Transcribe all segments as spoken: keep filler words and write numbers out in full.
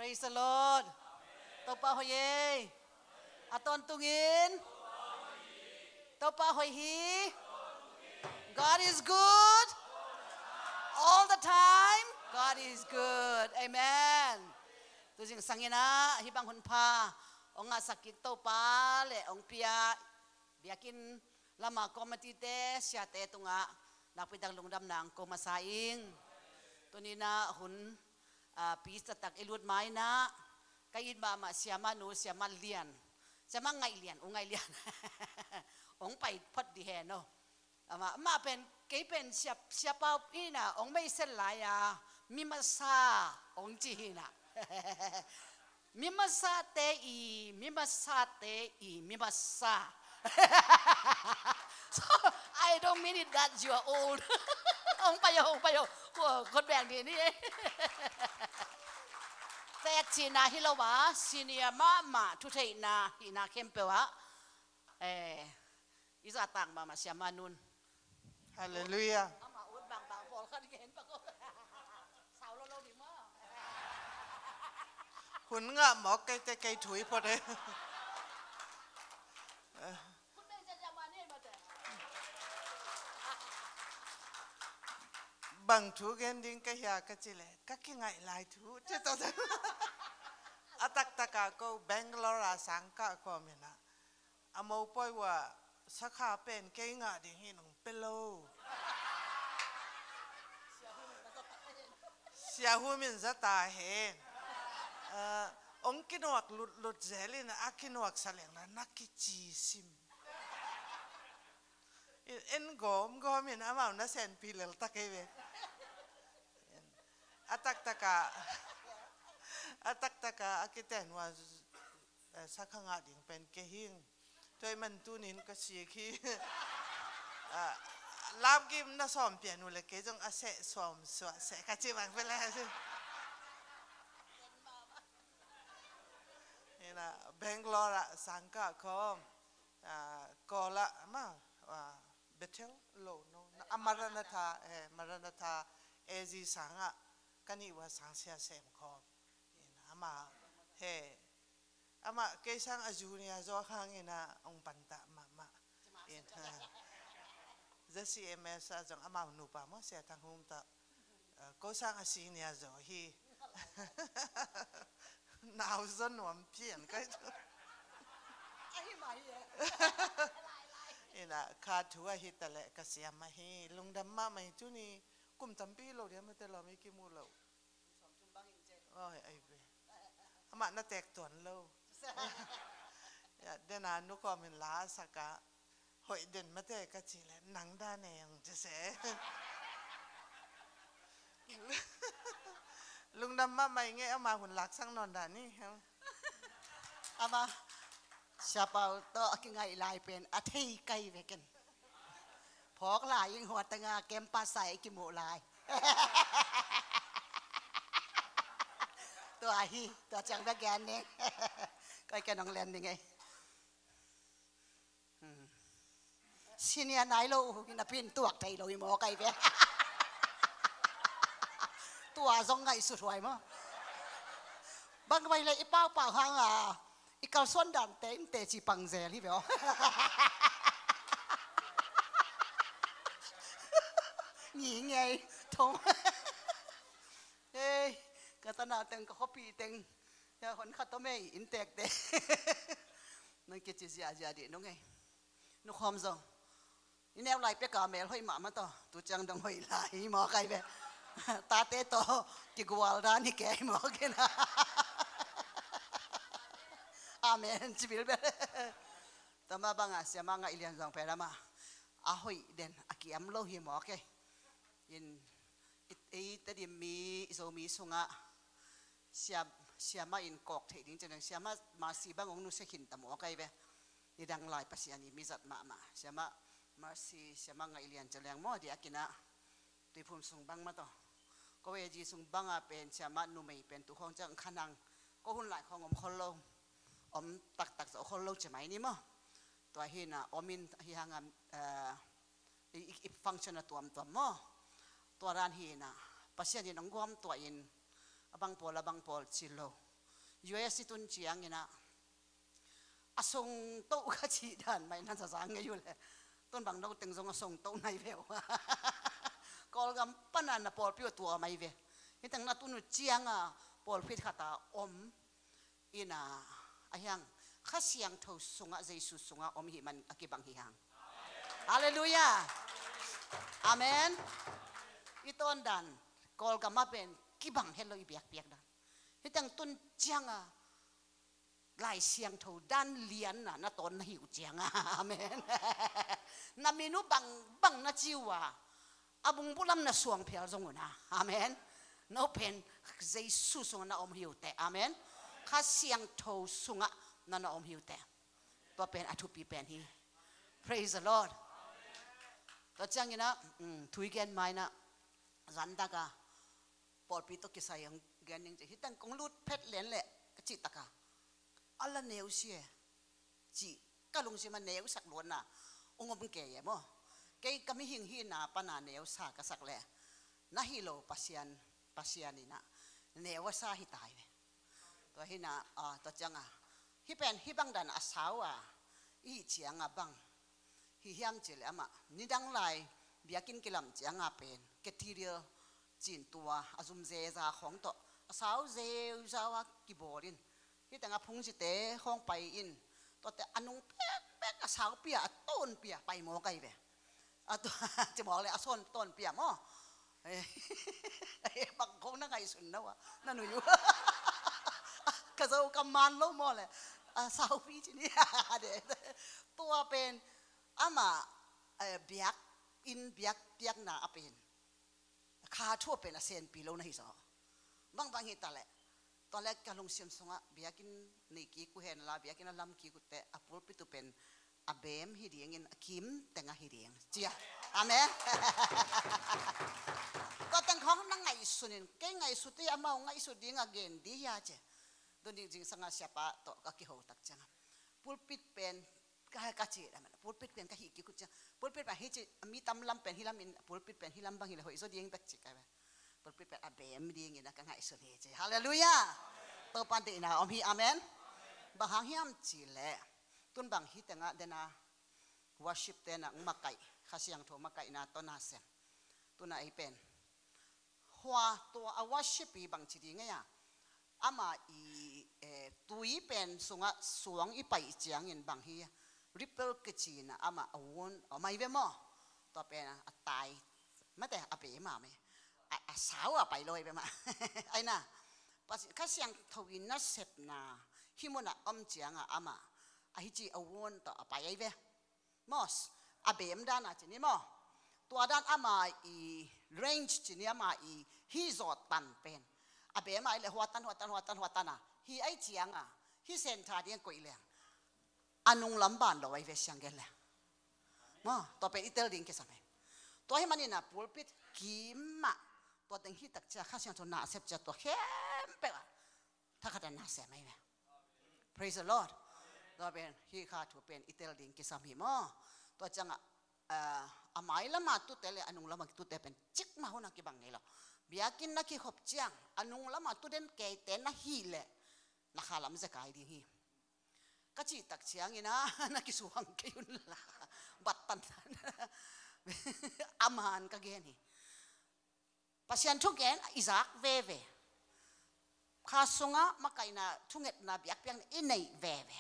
Praise the Lord. Topa hoih ei. A tawntungin Topa hoih hi. God is good. All the time God is good. Amen. Tuzing sangin ah hih bang hun pha hong ngahsak kik Topa le hong pia biakinn lama committee-te siate tungah nakpi tak lungdamna hong ko masa ing. Tuni-in ah hun, ah, peace taktak i lut ma-in ah ka it mahmah siamah nu, siamah lian, siamah ngaih lian, u ngaih lian hong pai phot dih hen aw. Amah, amah pen, kei pen sia, sia pau hi-in ah hong meisel lai-a mi masa hong ci hi-in ah. Mi masate i mi masate i mi masa. So, I don't mean it that you are old. Hong pai aw, hong pai aw. Ko, khut beng dih ni. Tek cihna hi lo a, senior mahmah, thutheihna hihna khempeuh ah, eh, i zahtak mahmah siamah nu'n. Halleluiah. Amah ut bangbang pawlkhat gen bang aw. Sau lo lo ding maw. Hun ngah mawk kei teh kei thu i phot e. Khut beng ciat ciat mah ni maw teh. Bang thu gen ding ka hia ka cih leh ka kingaih lai thu ci tawh. A taktak ah ko Bangalore ah sang kah khawm in ah, a mopawi uh ah sakha pen kei ngah ding hi, nong pia lo. Sia Hu Min za ta hen. Ah, hong kinuak lutlut zel in a kinuak sa leng na na kici sim. En gawmgawm in amau na senpi lel ta kei ve. A taktak ah, a taktak ah a kiten uh ah, eh, sakha ngah ding pen kei hing. Tua ahih man tuni-in ka sik hi. Ah, lamkim na sawm pian uh leh kei zong a seh sawm suah seh ka ci bang pia leh. Hi-in ah Bangalore ah sang kah khawm, ah, Kawl ah mah, ah, Bethel lo, no, a Maranatha, eh, Maranatha A Z sang ah ka nih uh ah sang sia sem khawm. Hi-in ah amah, he, amah kei sang a junior zaw hangin ah hong pantah mahmah. In, ha. Za C M S ah zong amau nupa maw, Sia Thang Hum tawh. Ah, ko sang a senior zaw hi. Nau zaw nuam pian kai tu. Ahi mah hi e. In ah kha thu ahi ta leh ka siam ahi. Lungdam mahmah hi, tuni kum tampi lo diam maw teh lawm i kimu lo. Oi, ai ve. Amah na tek tuan lo. Ya, den a nu kawm in la a sak a, hoih den mate ka cih leh, nang dan e hong ci se. Lungdam mahmah ing e, amah hun laksak nawn dan hi. Amah, Sia Pau tawh a kingaih lai pen a thei kai ve ken. Phawk lai ing, huatanga campus ah i kimuh lai. Tua hi, tua ciang bek gen ning. Koi ken hong len ning ei. Hmm. Senior nai lo uh hi napi-in tuak thei lo hi maw kai ve. Tua zong ngaihsut huai maw. Bang vai le i paupau hang a, i kalsuan dante in teci pang zel hi ve aw. Ngi ngei thong. Ei, ka tana teng, ka khuapi teng, ya hon khat tawh mei in tekte. Nang kici ziahziah dih nung ei. Nukhawm zong i neu lai pek a mel hoih mahmah tawh, tu ciang dong hoih lai hi maw kai ve. Tate tawh kigual dan hi kei maw kei na. Amen ci bilbel. Tua mah bangah siamah Ngaih Lian zong pen amah a hoih den a kiam lo hi maw kei. In, i, i Tedim mi, i Zomi sungah sia, siamah in kawk theih ding ci leng, siamah Mercy bang hong nusia khin ta maw kai ve. Nidang lai Pasian i mi zat mahmah. Siamah Mercy, siamah Ngaih Lian ci leng maw, diakin ah Tuiphum sung bang mah tawh, ko A G sung bangah pen siamah numei pen tu khawng ciang khanang, ko hun lai khawng om khol lo, om taktak zo khol lo ci mai ni maw. Tua hi-in ah om in hi hang a, eh, i, i, i function a tuamtuam maw. Tua dan hi-in ah Pasian in hong guam tuah in, a bang pawl, a bang pawl ci lo. U S i tun ciangin ah a songtoh ka cih dan mah in a zazang ngei uh leh, tun bang no teng zong a songtoh nai ve uh. Kawlgam pan a na pawlpi uh tua mai ve. Hi teng na tun uh ciang a pawlpi khat a om in ah, a hiang Kha Siangtho sungah, Jesu sungah om hi man a kibang hi hang. Halleluiah. Amen. I tawn dan Kawlgam ah pen kibang het lo i biakpiak dan. Hi teng tun ciang a Lai Siangtho dan lian na na tawn na hi uh ciang a. Amen. Na min uh bangbang na ci uh a, a bungbulam na suang phial zong uh na. Amen. No pen Jesu sungah na om hi uh teh. Amen. Kha Siangtho sungah na na om hi uh teh. Tua pen a thupi pen hi. Praise the Lord. Tua ciangin ah, mm, thu i gen ma-in ah, zan tak a pawlpi tawh kisai hong gen ning ci. Hi teng kong lut phet lian leh ka cih tak a, a la neu si e, cih ka lungsim ah neusak luatna ong om kei e maw. Kei ka mihing hihna pan a neusa ka sak leh, na hih lo Pasian, Pasian in ah neu a sa hi ta hi ve. Tua hi in ah, ah, tua ciang a, hih pen hih bang dan a sau a, i hih ciang a bang hi hiam cih leh amah nidang lai biakinn kilam ciang a pen cathedral cin tua a zum zeza khawng tawh a sau zeuzau a kibawl in, hi teng a phungzite khawng pai in, tuate a nung pekpek a saupi a, a tawnpi a pai mawk ahi ve. A tua, ci mawk leh a sawn tawnpi a maw. Eh, bang khawng na ngaihsun na uh a, na nuih uh. Ka zo ka man lo maw leh, a saupi ci ni. Tua pen amah, eh, biakinn biakpiakna a pen, kha thu a pen a senpi lo na hi zaw. Bangbang hi ta leh, tua leh ka lungsim sungah biakinn nei kik uh hen la, biakinn a lam kik uh teh a pulpit uh pen a beem hi dingin a kim teng a hi ding ci a. Amen. Tua teng khawng na ngaihsun in, kei ngaihsut hi, amau ngaihsut ding a gen di hi a ci. Tuni zingsang a siapa tawh ka kiho tak ciang a, pulpit pen ka, ka cih lam, pulpit pen ka hih kik uh ciang, pulpit pen hi ci, mi tam lam pen hi lam in, pulpit pen hi lam bang hi leh hoih zaw ding bek ci ka ve. Pulpit pen a beem dingin a ka ngaihsun hi ci. Halleluiah. Topa deihna om hi. Amen. Bang hang hiam cih leh, tun bang hi teng a den a worship te na makaih, Kha Siangtho makaihna tawh na sem. Tun a ei pen hua tua a worship i bang ci ding ei a, ama i, eh, tui pen sungah suang i paih ciangin bang hi, ripple kici in a, ama a wound a om ahi ve maw. Tua pen a tai, mate a beem a me, a, a sau a pai lo ahi ve mah. Ahi na, Kha Siangtho i nasepna hih mun a om ciang a ama a hi ci a wound tawh a pai ahi ve. Maw, a beem dan a ci ni maw. Tua dan ama i range ci ni, ama i hih zawh tan pen, a beem a i leh hua tan, hua tan, hua tan, hua tan a, hih ahi ciang a, hih centre ding koih leng a nunglam ban lo ahi ve, siang gen leng. Maw, tua pen i tel ding kisam hi. Tua hi manin a pulpit kim mah, tua teng hih tak ciang Kha Siangtho nasep ciang tua khempeuh a thakhat a nasem ahi ve. Praise the Lord. Tua pen hih kha thu pen i tel ding kisam hi maw. Tua ciang a, ah, a mailam a tute leh a nunglam a tute pen cikmah hun a kibang ngei lo. Biakinn na kikhop ciang a nunglam a tu den keite na hih leh na kha lam zekai ding hi. Ka cih tak ciangin a, na kisuang kei un la, bat tantan. A man ka gen hi. Pasian thugen i zak veve. Kha sungah makaihna, thungetna, biakpiakna i neih veve.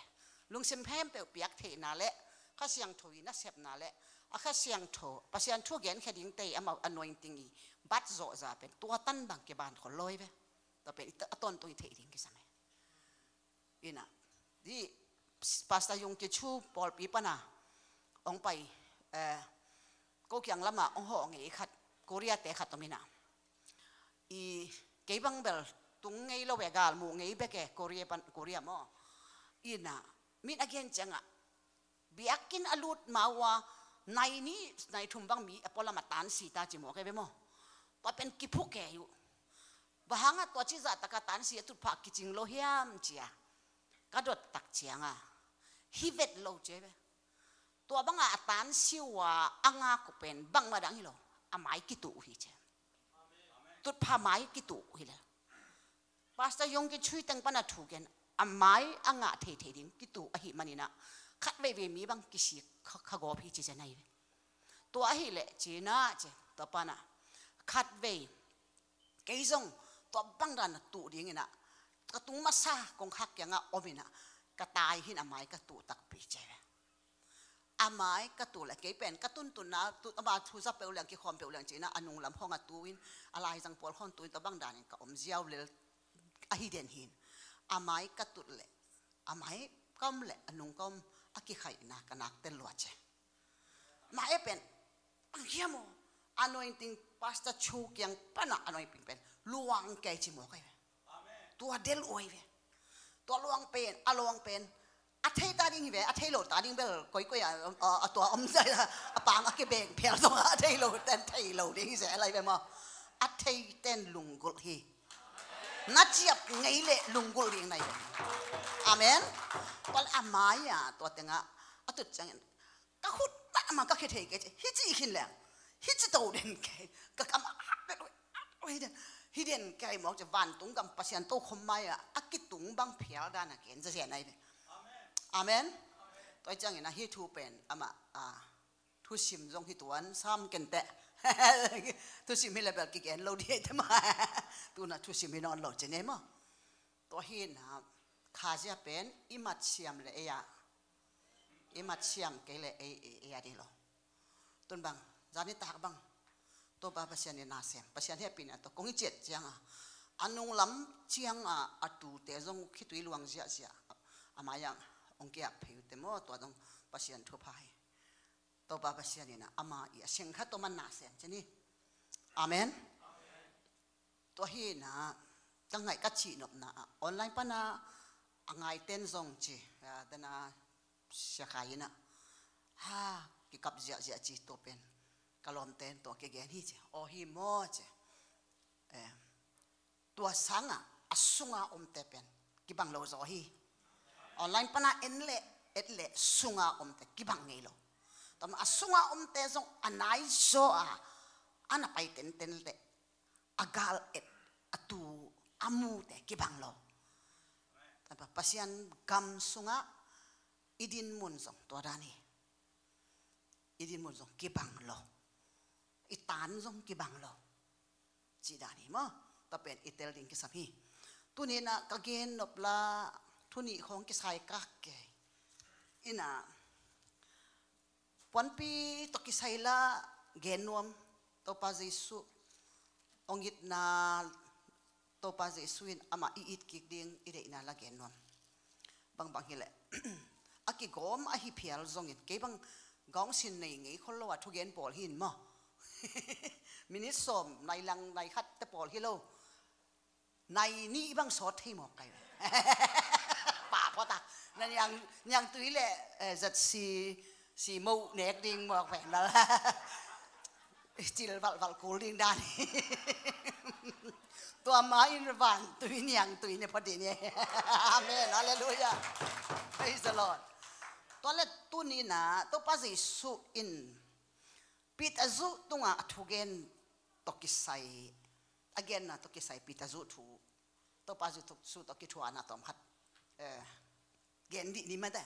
Lungsim khempeuh piak theihna leh Kha Siangtho i nasepna leh a Kha Siangtho, Pasian thugen khia ding tei amau anointing i bat zawhza pen tua tan bang kiban khol lo ahi ve. Tua pen i ta-, a tawntung i theih ding kisam hi. Ina, di Pastor Yung Ki Chu pawlpi pana hong pai, eh, ko kiang lama hong hawh ngei khat, Korea te khat om ina. I kei bang bel tung ngei lo e, gal muh ngei bek e, Korea pan, Korea maw. Ina, min a gen ciangah biakinn a lut ma uh a, nai nih nai thum bang mi a pualam a tansi ta ci mawk ahi ve maw. Tua pen kiphuk kei uh. Bang hangah tua ci zahtak a tansi a tutphah kicing lo hiam ci a ka dot tak ciangah, hi vet lo ci ahi ve. Tua bangah a tansi uh a a ngak uh pen bangmah dang hi lo, a mai kituh uh hi ci. Tutphah mai kituh uh hi lel. Pastor Yung Ki Chu teng pana thugen, a mai a ngah theithei ding kituh ahih manin ah, khat veivei mi bang kisik kha, kha gawp hi ci zen ahi ve. Tua ahih leh ci-in ah ci, tua pan ah, khat vei kei zong tua bang dan a tuh dingin ah, ka tung masa kongkhak kiangah om in ah, ka tai hi in a mai ka tuh takpi ci ahi ve. A mai ka tuh leh kei pen ka tuntunna, tu, ama thu za peuh leng, kikhawm peuh leng ci-in ah, a nunglam khawng a tu in, a laizang pawl khawng tu in, tua bang danin ka om ziau lel ahi den hi in. A mai ka tuh leh, a mai ka om leh a nung ka om, a kikhaihna ka nak tel lua ci. Mah e pen, ang hiam aw, anointing Pastor Chu kiang pan ah anointing pen luang kei ci mawk ahi ve. Tua del uh ahi ve. Tua luang pen, a luang pen, a thei ta ding hi ve, a thei lo ta ding bel koikoi a, a, a tua om zai a, a pang a kibeng phial zong a thei lo ten thei lo ding hi zel ahi ve maw. A thei ten lunggulh hi. Na ciap ngei leh lunggulh ding na hi ve. Amen. Tua leh a mai ah, tua tengah a tut ciangin, ka khut mah mah ka khia thei kei ci, hi ci khin leng, hi ci to den kei, ka kam ah, hi den, hi den kei mawk ci, vantung gam Pasian tokhom mai ah a kitung bang phial dan a gen zazen ahi ve. Amen. Tua ciangin ah hih thu pen amah, ah, thusim zong hi tuan sam ken teh. Thusim hi leh bel kigen lo ding hi te mah. Tu-in ah thusim hi nawn lo ci ni maw. Tua hi in ah, kha zia pen i mat siam leh ei ah, i mat siam kei leh ei, ei, ei a ding lo. Tun bang, zan nitak bang, Topa Pasian in na sem, Pasian hehpihna tawh kong i ciat ciang a, a nunglam ciang a, a tute zong khitui luang ziahziah, a mai ah hong kiak phei uh te maw, tua zong Pasian thupha hi. Topa Pasian in ah ama i a seng khat tawh man na sem ci ni. Amen. Tua hi in ah, ka ngaih ka cihnopna ah, online pan ah a ngaiten zong ci, ah, dana siakhai in ah, ha, kikap ziahziah ci, tua pen ka lawmten tua kigen hi ci. Aw hi maw ci. Eh, tua sangah a sunga omte pen kibang lo zaw hi. Online pan ah en leh, et leh sunga omte kibang ngei lo. Tua mah a sunga omte zong a nai zaw a, a na pai tenten leh, a gal et, a tu, a mute kibang lo. Pasian gam sungah i dinmun zong tua dan hi. I dinmun zong kibang lo. I tan zong kibang lo. Cih dan hi maw. Tua pen i tel ding kisam hi. Tuni in ah ka gen nop la, thu nih khawng kisai kak kei. In ah, puanpi tawh kisai la gen nuam, Topa Jesuh hong itna, Topa Jesuh in amah i it kik ding i deihna la gen nuam. Bangbang hi leh, a kigawm ahi phial zongin, kei bang gawng sin nei ngei khol lo a thugen pawl hi in maw. Minute sawm, nai lang, nai khat te pawl hi lo. Nai nih bang sawt thei mawk kai ve. Pah phawt a. Na niang, niangtui leh, eh, zat si, si mo nek ding mawk ve na. Cil valhvalh kul ding dan hi. Tua mah in vantui niangtui ne phawt ding hi. Amen. Hallelujah. Praise the Lord. Tua leh tuni in ah, Topa Jesuh in Peter zuh tungah a thugen tawh kisai, a genna tawh kisai Peter zuh thu, Topa Jesuh tawh kithuahna tawm khat, eh, gen dih ni mate.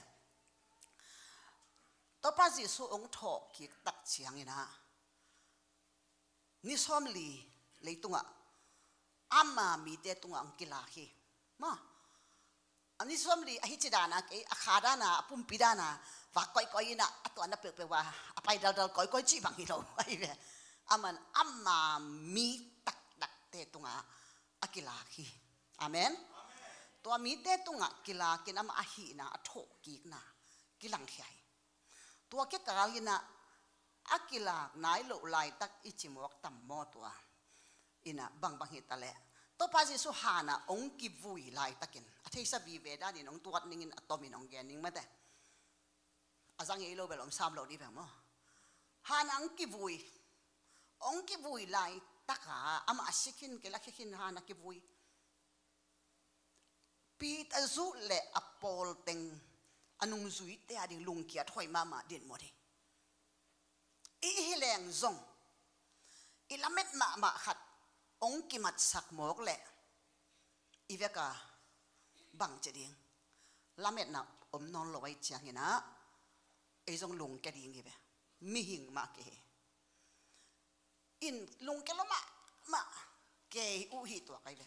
Topa Jesuh hong thawh kik tak ciangin ah, ni sawmli leitungah ama mite tungah hong kilak hi. Maw? A ni sawmli ahi ci dan a, kei a kha dan a, a pumpi dan a, vak koikoi in ah, a tuanna peuhpeuh a, a pai daldal koikoi cih bang hi lo ahi ve. Aman ama mi taktakte tungah a kilak hi. Amen. Tua mite tungah kilakin amah a hihna, a thawhkikna kilangkhia hi. Tua kikal in ah, a kilak nai loh laitak i ci mawk tam maw tua. In ah bangbang hi ta leh, Topa Jesuh hanah hong kivui laitakin, a theisa vive danin hong tuat ningin a tomin hong gen ning mate. A zang ei lo bel om sam lo dih beng maw. Hanah hong kivui, hong kivui laitakah, amah a si khin kei la, khia khin hanah kivui. Peter zuh leh a pawl teng, a nungzuite a ding lungkiat huai mahmah dinmun hi. I hi leng zong, i lamet mahmah khat hong kimatsak mawk leh, i vek a bang ci ding. Lametna om nawn lo ahih ciangin ah, ei zong lungke ding hi ve. Mihing mah kei hi. In lungke lo mahmah kei uh hi tuak ahi ve.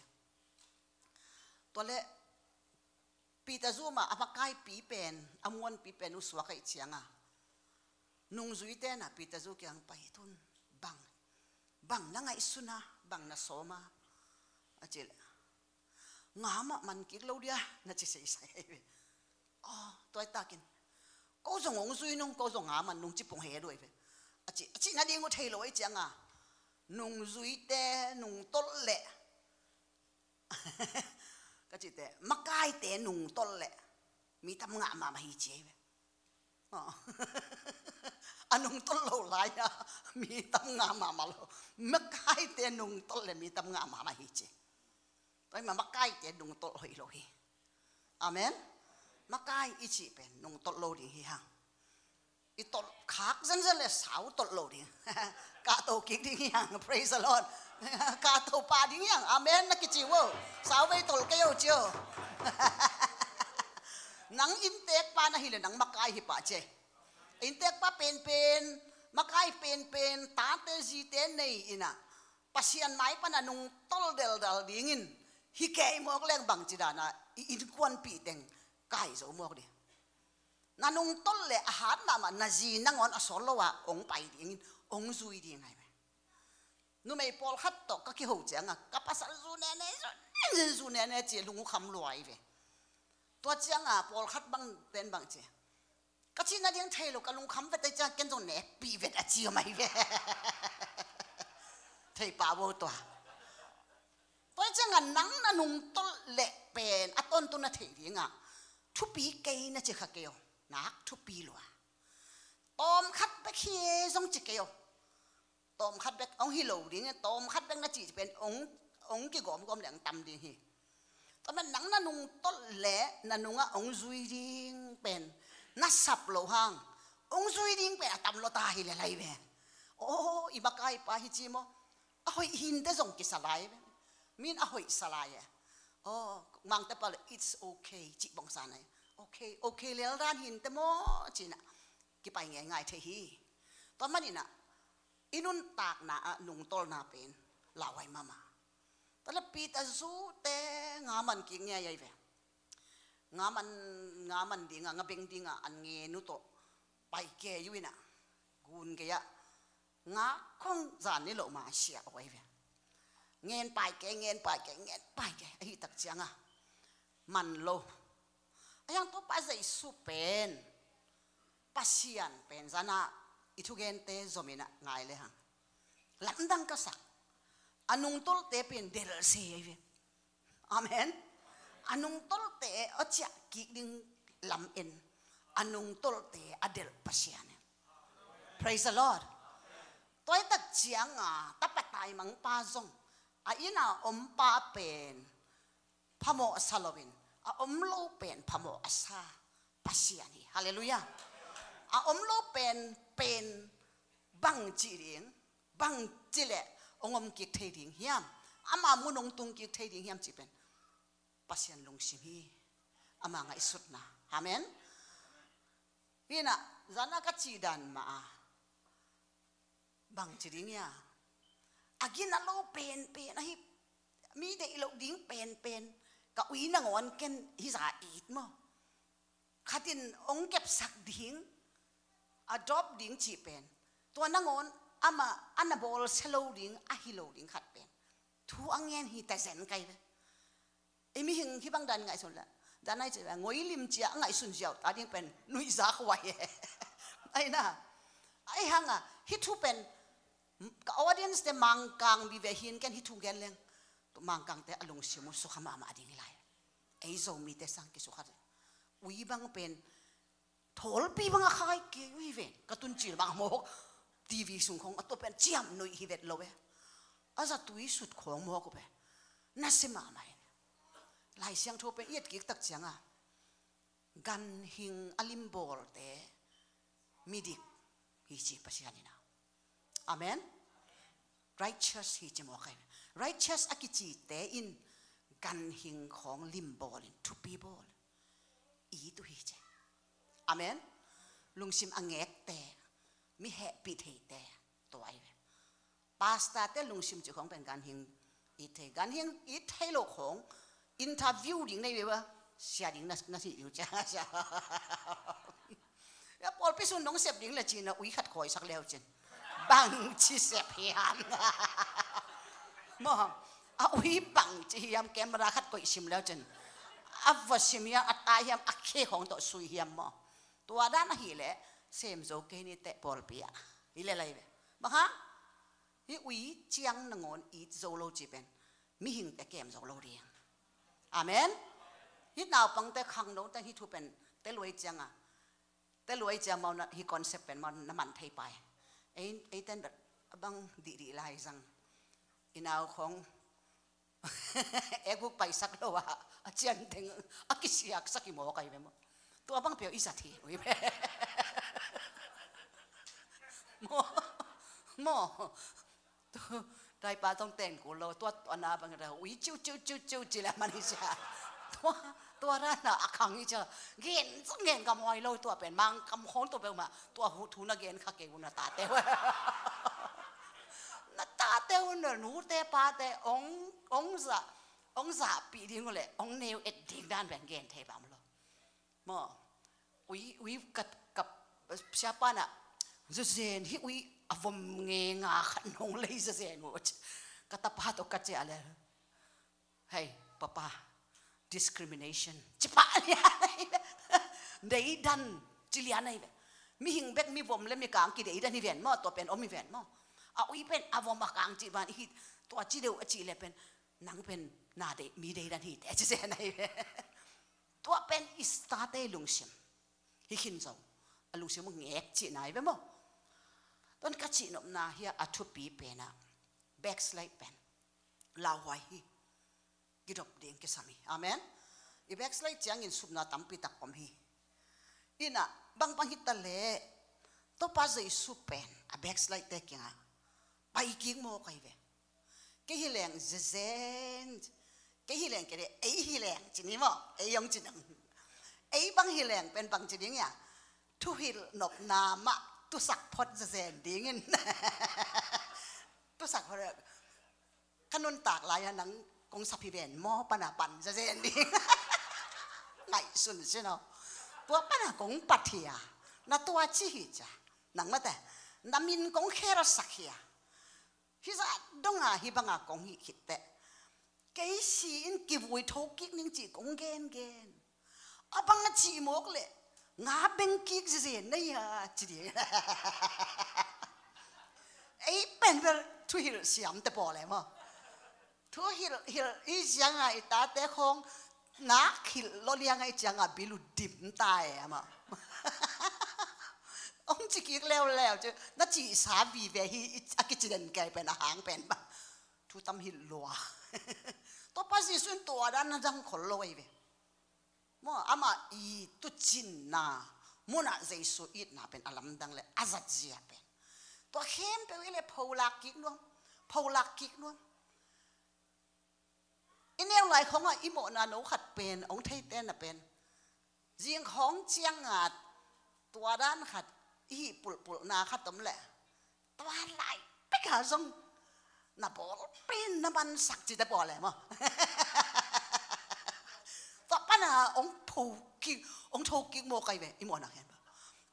Tua leh Peter zu mah a makaipi pen, a muanpi pen uh suak ahih ciangin ah, nungzuite in ah Peter zu kiang pai, "Tun, bang, bang na ngaihsun a, bang na sawm a?" a cih leh, "Nga mah man kik lo dia," na ci seisai ahi ve. "Aw, tua ahih takin ko zong hong zui nung, ko zong nga man nung," ci pong het uh ahi ve. A ci, a cih nading uh thei lo ahih ciangin ah, "Nungzuite nungtolh leh," ka cih teh, "makaite nungtolh leh mi tam ngah mahmah hi," ci ahi ve. Aw. A nungtolh lo lai-a mi tam ngah mahmah lo. Makaite nungtolh leh mi tam ngah mahmah hi ci. Tua ahih manin makaite nungtolh hoih lo hi. Amen. Makai i cih pen nungtolh lo ding hi hang. I tolh khak zenzen leh sau tolh lo ding. Kahto kik ding hi hang. Praise the Lord. Kahto pah ding hi hang. Amen na kici uh. Sau vei tolh kei uh ci uh. Nang inntekpa na hi leh nang makai hi pah ci. Inntekpa penpen, makai penpen, tate zite nei in ah, Pasian mai pan a nungtolh deldal dingin hi kei mawk leng bangci dan a i innkuanpih teng kai zo mawk ding. Na nungtolh leh a hat mahmah na zi nangawn a sawt lo a hong pai dingin hong zui ding ahi ve. Numei pawlkhat tawh ka kiho ciangin ah, "Ka pasal zu nene, zu nene, zu nene," ci a lung uh kham lua ahi ve. Tua ciangin ah pawlkhat bang pen bang ci, "Ka cih nading thei lo, ka lungkham vet ahih ciangin ken zong nekpih vet," a ci om ahi ve. Thei pah vo tua. Tua ahih ciangin nang na nungtolh leh pen a tawntung na theih dingin ah thupi kei na ci kha kei aw. Nak thupi lua. Tawmkhat bek hi zong ci kei aw. Tawmkhat bek hong hi lo ding, tawmkhat bek na cih pen hong, hong kigawmgawm leh hong tam ding hi. Tua manin nang na nungtolh leh na nungah hong zui ding pen na sap loh hang, hong zui ding pen a tam lua ta hi lel ahi ve. Aw, i makaipa hi ci maw? A hoih hinte zong kisa lai ve. Min a hoih sa lai e. Aw, Mangte pau leh, "It's okay," cih bang sa nai. "Okay, okay lel dan hinte maw?" ci-in ah kipai ngeingai thei hi. Tua manin ah i nuntakna ah nungtolhna pen lauhuai mahmah. Tua leh Peter zute nga man kik ngei ahi ve. Nga man, nga man dingin, nga beng dingin an ngen uh tawh pai kei uh in ah, gun gei-ah nga khong zan ni loh ma a sia ahi ve. Ngen pai kei, ngen pai kei, ngen pai kei, ahih tak ciangin ah man lo. Ahi hang Topa Jesu pen, Pasian pen, zan a i thugente zom in ah ngai lehang, lamdang ka sak. A nungtolhte pen delh se ahi ve. Amen. A nungtolhte a ciah kik ding lam en, a nungtolhte a delh Pasian e. Praise the Lord. Tua ahih tak ciangin ah tapa taimangpa zong, a inn a ompa pen phamawh a sa loin, a om lo pen phamawh a sa Pasian hi. Hallelujah. A om lo pen, pen bang ci ding, bang ci leh hong om kik thei ding hiam? Ama mun hong tung kik thei ding hiam cih pen Pasian lungsim hi. Ama ngaihsutna. Amen. Hi in ah, zan a ka cih dan mah a, bang ci ding hia? A gina lo penpen ahi, mi deih loh ding penpen, ka ui nangawn ken hih zah it maw? Khat in hong kepsak ding, adopt ding cih pen, tua nangawn amah a na bawlsia lo ding, a hi lo ding khat pen thu a ngen hi ta zen kai ve. Ei mihing hih bang dan ngaihsun leh, dan a i cih leh ngoi limci a ngaihsun ziau ta ding pen nuihzak huai e. Ahi na, ahi hang a, hih thu pen ka audience te Mangkang vive hi in, ken hih thu gen leng Mangkangte a lungsim uh sukha mahmah ding hi lai. Ei Zomite sang kisukha. Ui bang pen thawlpi bang a khai kei uh hi ve. Ka tun cil bang mawk, TV sung khong a tua pen ciamnuih hi vet lo e. A zatui sut khong mawk uh ve. Nasia mahmah hi. Lai Siangtho pen i et kik tak ciangin, ganhing a limbawlte midik hi ci Pasian in ah. Amen. Righteous hi ci mawk ahi. Righteous a kicite in ganhing khawng limbawl in thupi bawl. it uh hi ci. Amen. Lungsim a ngekte, mi hehpih theite, tua hi ve. Pastor te lungsim cih khong pen ganhing it thei, ganhing it thei lo khong interview ding nei ve ba, sia ding na, na si ding cia sia. Ya pawlpi sung nong sep ding le cina ui khat khawi sak leu cin. Bang ci sep hiam? Maw, a ui bang ci hiam, camera khat koih sim leu cin. A va sim hiam, a tai hiam, a khe khong tawh sui hiam maw. Tua dan ahih leh sem zo kei ni teh pawlpi ah. Hi leh lai ve. Bang hang? Hih ui ciang nangawn it zo lo cih pen mihingte kem zo lo ding. Amen. Hih naupangte khangnote hih thu pen teluai cianga, teluai ciang mau na, hih concept pen mau na man thei pai. Ei, eiten bang dihdih lai zang. I nau khong ekbuk paisak lo a, a cianteng a kisiaksak hi mawk ahi ve maw. Tua bang peuh i zat hi ui ve. Maw, maw. Daipa tong ten kul lo, tua, tua na bang da ui ciu ciu ciu ciu ci le man hi sia. Tua, tua ra na a khang hi cia. Gen zong gen kam hoi lo tua pen, Mangkam khong tua peuh mah, tua hu thu na gen kha kei un na tate uh. Na tate uh na nute pate ong, ong za, ong zahpih ding uh le ong neu et ding dan pen gen thei bang lo. Maw, ui, ui ka, ka siapa na, zazen hih ui a vom nge nga khat nong lei zazen uh. Ka tapa tawh ka ciah le. Hei, papa, discrimination. Ci pah lian ahi ve. Deidan, ci lian ahi ve. Mihing bek mi vom le mi kang kideidan hi ven maw, tua pen om hi ven maw. A ui pen a vom a kang ci ban hi, tua ci deuh a ci le pen, nang pen na dei, mi deidan hi te ci zen ahi ve. Tua pen i state lungsim. Hi khin zo. A lungsim ngek cihna hi ve maw. Tuan ka cihnopna hi a, a thupi pen a backslide pen lauhuai hi. Kidop ding kisam hi. Amen. I backslide ciangin supna tampi tak om hi. Ina, bangbang hi ta leh Topa Jesu pen a backslide te kiangah pai kik mawk ahi ve. Kei hi leng zezen, kei hi leng kei leh, ei hi leng ci ni maw, ei hong ci nang. Ei bang hi leng pen bang ci ding hia, thuhilh nopna mah tusak phot zezen dingin. Tusak phot, ka nuntak lai-a nang kong sap hi ven maw, pana pan zezen ding. Ngaihsun sin aw. Tua pana kong pat hi a, na tua ci hi cia. Nang mate, na min kong khelsak hi a. Hih zah donga hih banga kong hih khit teh, kei si-in kivui thokik ning cih kong gengen. A bang a cih mawk leh nga beng kik zezen na hia ci ding. Ei pen bel thuhilh siamte pawl e maw. Thuhilh, hilh i cianga i tate khawng nak hilh lawlianga i cianga bil uh dim ta e amah. Hong ci kik leuleu ci, na cihsa vive hi, a kici den kei pen a hang pen bang. Thu tam hilh lua. Topa Jesu in tua dan na zang khol lo ahi ve. Maw, amah i tucinna munah Jesu itna pen a lamdang le a zatzia pen. Tua khempeuh i le pholak kik nuam, pholak kik nuam. I neu lai khawngah i mawhna no khat pen, hong theite na pen. Zing khawng cianga tua dan khat, i hih pulhpulhna khat om leh. Tua lai peka zong na bawl pen na mansak cite bawl e maw. Tua pana hong pho kik, hong tho kik mawk ahi ve, i mawhna khen ba.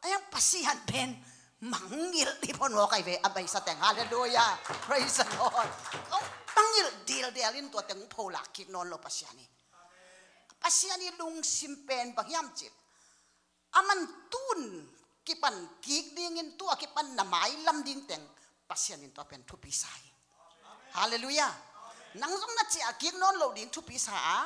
Ahi hang Pasian pen mangngilh hi pho mawk ahi ve, a beisa teng. Halleluiah. Praise the Lord. Hong mangngilh dildel in tua teng hong pholak kik nawn lo Pasian hi. Pasian i lungsim pen bang hiam cih, a man tun kipan kik dingin, tua kipan na mailam ding teng Pasian in tua pen thupi sa hi. Halleluiah. Nang zong na ciah kik nawn lo ding thupi sa a,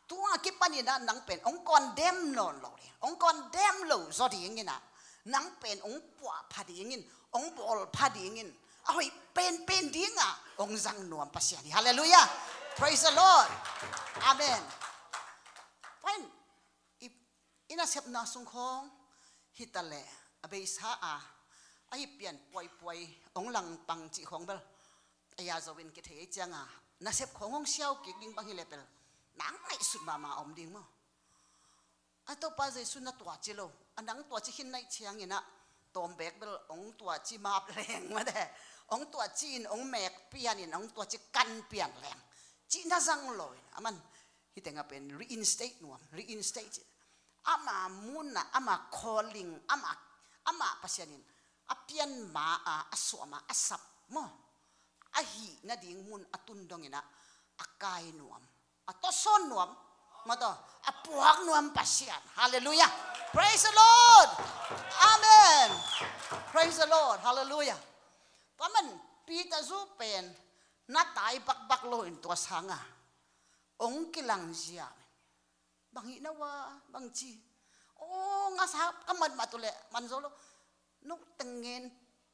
tua kipanin ah nang pen hong condemn nawn lo ding, hong condemn lo zaw dingin ah, nang pen hong puah pha dingin, hong bawl pha dingin, a hoih penpen dingah hong zang nuam Pasian hi. Halleluiah. Praise the Lord. Amen. Tua in i, i nasepna sung khawng hi ta leh, a beisa a, a hi pian puaipuai hong langpang cih khawng bel a ya zo in kithei ei cianga, nasep khawng hong siau kik ding bang hi leh bel nang ngaihsut mahmah a om ding maw. A Topa Jesu na tuaci lo. A nang tuaci khin naih ciangin ah tawm beek bel hong tuaci map leng mate. Hong tuaci in, hong mek pian in, hong tuaci kan pian leng. Cih na zang lo in. Aman hih tengah pen reinstate nuam, reinstate cih. Ama mun ah, ama calling, ama, ama Pasian in a pian ma a, a suah ma, a sap maw, a hih nading mun a tun dongin ah a kai nuam, a tawsawn nuam, maw taw, a puak nuam Pasian. Halleluiah. Praise the Lord. Amen. Praise the Lord. Halleluiah. Tua man Peter zu pen na tai bakbak lo in tua sanga hong kilang zia. Bang hih na uh a, bang ci. Aw, ngasa ka mat mat uh leh man zo lo. No teng ngen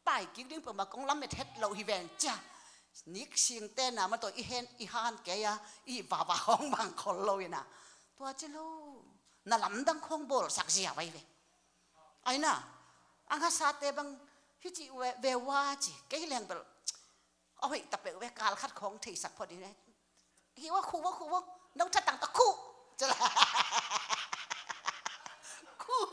pai kik ding peuhmah kong lamet het lo hi ven cia. Nik sing te na ma tawh i hen, i han kei a, i vava hong bang khol lo ina. Tua ci lo. Na lamdang khong bawlsak zia vai ve. Ai na. A ngasate bang hi ci ve, ve ua ci. Kei leng bel a hoih ta peuh ve, kal khat khawng theisak phot ding e. Hi ua, khuh ua, khuh ua. No thatang ta khuh. Cala. Khuh.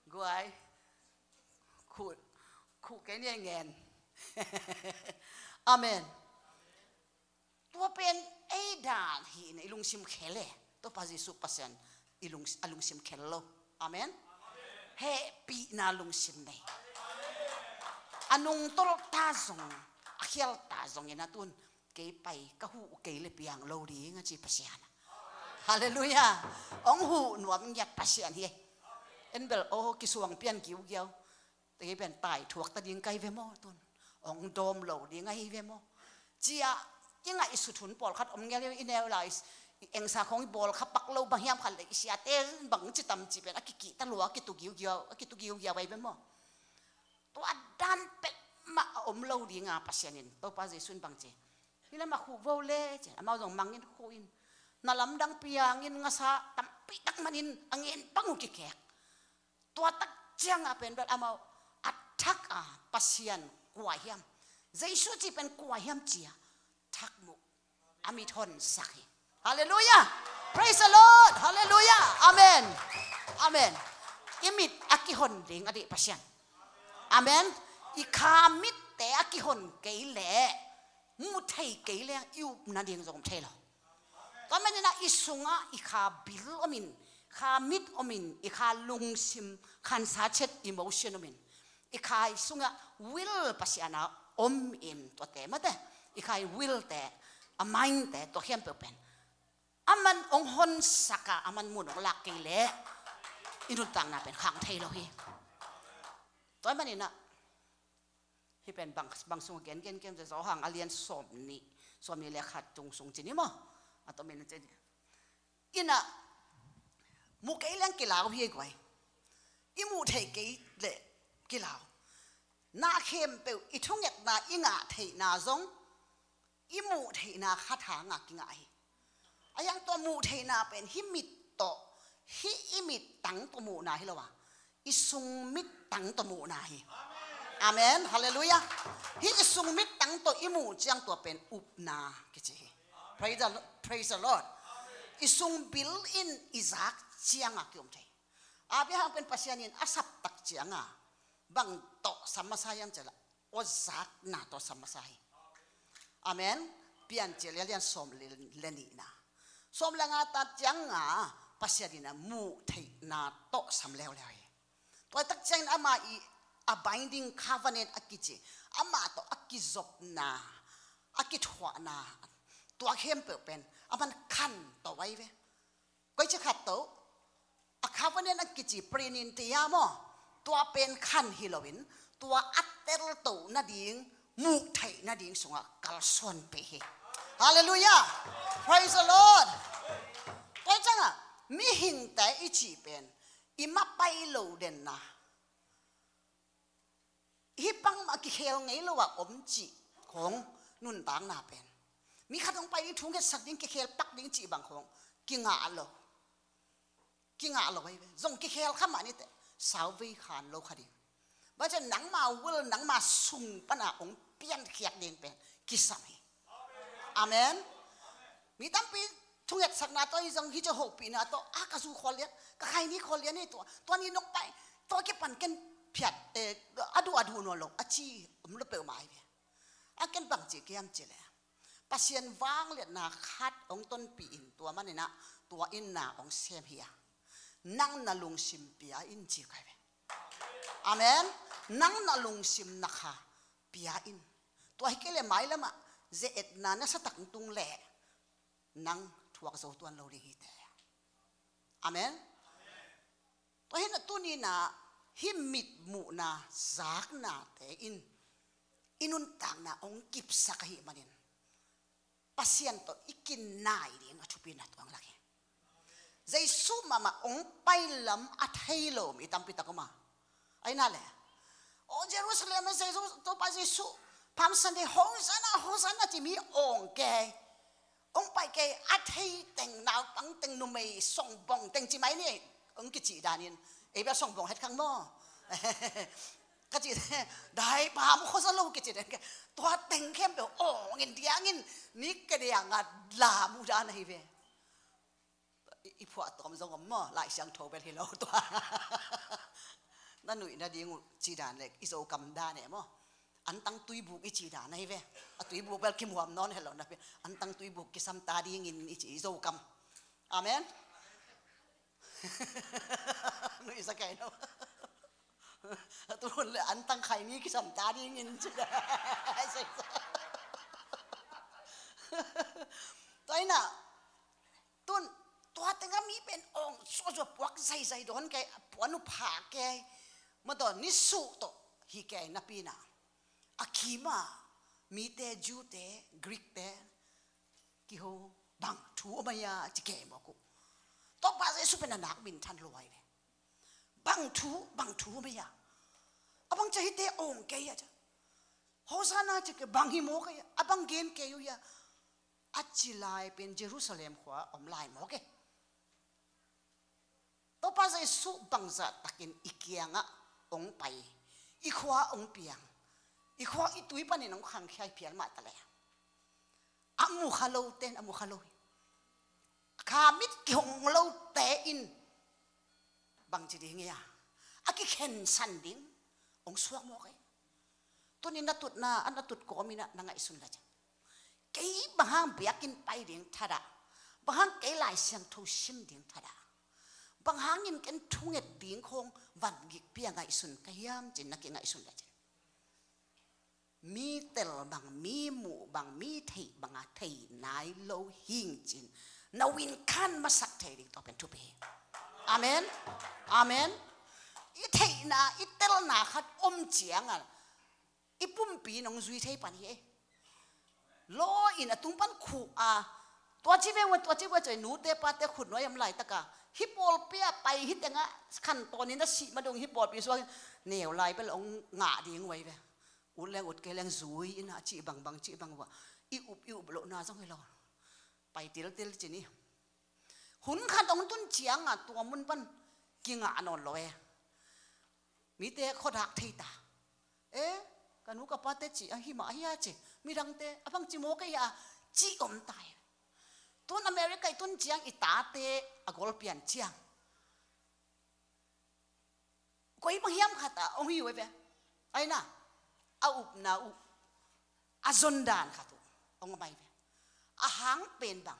Guai. Khuh. Khuh kei ni ngen. Amen. Tua pen ei dan hi na i lungsim khel e. Topa Jesu Pasian i lung, a lungsim khel lo. Amen. Hehpihna lungsim nei. A nungtolh ta zong, a khial ta zong ina tun kei pai ka huh kei le piang lo ding a ci Pasian. Halleluiah. Hong huh nuam ngiat Pasian hi. En bel aw kisuang pian giugiau. Tei pen tai thuak ta ding kai ve maw tun. Ong dawm lo ding ahi ve maw. Cia i ngaihsut hun pawlkhat om ngel i neu lai i engsa khong i bawl kha pak lo bang hiam khat le i siate bang ci tam ci pen a kikih ta lua a kitu giugiau, a kitu giugiau ai ve maw. Tua dan pek mah a om lo dinga Pasian in Topa Jesu in bang ci. Hi lam a khuh vo le ci amau zong mangin khuh in. Na lamdang piangin ngasa tampi tak manin a ngen bang uh kikek. Tua tak cianga pen bel amau a thak a Pasian kua hiam, Jesu ci pen kua hiam cia thak muh a mit honsak hi. Halleluiah. Praise the Lord. Halleluiah. Amen. Amen. I mit a kihon ding a dih Pasian. Amen. I kha mitte a kihon kei leh, muh thei kei leh i upna ding zong om thei lo. Tua manin ah i sungah i kha bil omin, kha mit omin, i kha lungsim, khansa chet emotion omin, i kha i sungah will Pasian a omin tuate mate, i kha i will te, a mind te, tua khempeuh pen aman ong honsak a, aman mun ong lak kei leh i nuntakna pen khang thei lo hi. Tua manin ah Hih pen bang, bang sung a gen, gen, gen, Johan a lian sawm nih, sawm nih le khat tung sung ci ni maw? A tomin ci ni. Ina, mu kei leng kilau hi e guai. I muh theih kei leh kilau. Na khempeuh, i thungetna, i ngah theihna zong, i muh theihna khat hanga kinga hi. A yang tua muh theihna pen hih mit tawh, hih i mit tang tawh muhna hi lo a, i sung mit tang tawh muhna hi. Amen. Halleluiah. Hih i sung mit tang tawh i muh ciang tua pen upna kici hi. Praise the, praise the Lord. I sung bil in i zak cianga kiom thei. Abraham pen Pasian in a sap tak cianga bang tawh sam masa hiam cih leh, aw zakna tawh sam masa hi. Amen. Piancil a lian sawm le, le nihna, sawm le nga ta cianga Pasian in a muh theihna tawh sam leuleu hi. Tua tak ciangin ama i a binding covenant a kici, ama tawh a kizopna, a kithuahna, tua khempeuh pen aman khan tawh vai ve. Koici khat tawh a covenant a kici, prenuentia maw, tua pen khan hi loin, tua a telto nading, muh theih nading sungah kalsuan peh hi. Halleluiah. Praise the Lord. Tua ciangah mihingte i cih pen i mapai lo denna, hih bangmah kikhel ngei lo a om cih khong nuntakna pen, mi khat hong pai ding, thungetsak ding, kikhel pak ding cih bang khong kingah lo. Kingah lo ahi ve. Zong kikhel kha mah ni teh, sauvei khan lo kha ding. Bang ciang nangma will, nangma sung pana hong piankhiat ding pen kisam hi. Amen. Mi tampi thungetsakna tawh hi zong hi cu hopihna tawh a ka zu khawl lian, ka khaini khawl lian hi tua, tua ni nong pai, tua kipan ken phiat, eh, a duh a duh nawn lo a ci om lo peuhmah hi ve. A ken bang ci kiam ci le, Pasian vangliatna khat hong tonpih in tua maninah tua inna hong sem hi a, nang na lungsim pia in ci kai ve. Amen. Nang na lungsim na kha pia in. Tua hi kei le mailamah ze etna na satak tung leh nang thuak zo tuan lo ding hi te. Amen. Tua hi na tuninah hi mitmuhna zaknate in i nuntakna hong kipsak ahih manin Pasian tawh i kinai ding a thupina tuang lak hi. Jesuh mahmah hong pailam a thei lo mi tampi tak om a. Aina le, o Jerusalem a Jesuh, Topa Jesuh, Palm Sunday, Hosanna, Hosanna ci mi awng kei. Hong pai kei a thei teng, naupang teng, numei songbong teng ci mai ni. Hong kici danin ei bia songbong het khang maw? Ka ci dai pam khuasa lo kici den ke. Tua teng khempeuh awngin diangin ni ka dianga lam uh dan ahi ve. I, i phuah tawm zong om maw, Lai Siangtho bel hi lo tua. Na nuih nading uh ci dan le i Zokam dan e maw? Antang tuibuk i ci dan ahi ve. A tuibuk bel kimuam nawn he lo na pe. Antang tuibuk kisam ta dingin i ci i Zokam. Amen. Nuih sa kei lo. A tuhun le antang khaini kisam ta dingin ci. Tua inah tun tua tengah mi pen awng suahsuah puak zaizai dawn kei, a puan uh pha kei, madaw nisuh tawh hi kei napinah a kima mite, Jew-te, Greek-te kiho, bang thu om ahi a ci kei mawk uh. Topa Jesuh pen a nak minthan luai ve. Bang thu, bang thu om ahi a. A bang cia hite awng kei a cia. Hosanna ci kei bang hi mawk ahi a. A bang gen kei uh ahi a. A ci lai pen Jerusalem khua om lai mawk e. Topa Jesuh bangzah takin i kiangah hong pai, i khua hong piang, i khua i tui panin hong khangkhia i phial mah ta le a mu kha lo ten a mu kha lo hi. Kha mit kihong lo te in bang ci ding hi a, a kikhensan ding hong suak mawk hi. Tunin na tutna a na tut kawmin ah na ngaihsun la cin. Kei bang hang biakinn pai ding thadah, bang hang kei Lai Siangtho sim ding thadah, bang hangin ken thunget ding khawng van gik pia ngaihsun ka hiam cin na kingaihsun la cin. Mi tel bang, mi muh bang, mi theih banga thei nai lo hing cin na win khan masak thei ding tua pen thupi hi. Amen. Amen. I theihna i telna khat om cianga i pumpi in hong zui thei pan hi e. Law in a tung pan khuh a, tua ci ve ua, tua ci ve ua, tua nute pate khut nuai om laitaka hih pawlpi ah pai, hih tengah khan tawnin a sih madung hih pawlpi suak in neu lai bel hong ngah ding uai ve. Ut leng ut kei leng zui in a cih bangbang cih bang ua, i up i up lohna zong hi lo. Pai tiltil ci ni. Hun khat hong tun cianga tua mun pan kingah nawn lo e. Mite khuadak thei ta. E, ka nu ka pate ci a hi mah hi a ci. Midangte a bang ci maw kei a ci om ta e. Tun America i tun ciang i tate a golpian ciang koi bang hiam khat ah hong hi uh e ve. Aina a upna uh a zondan khat uh hong om ai ve. A hang pen bang,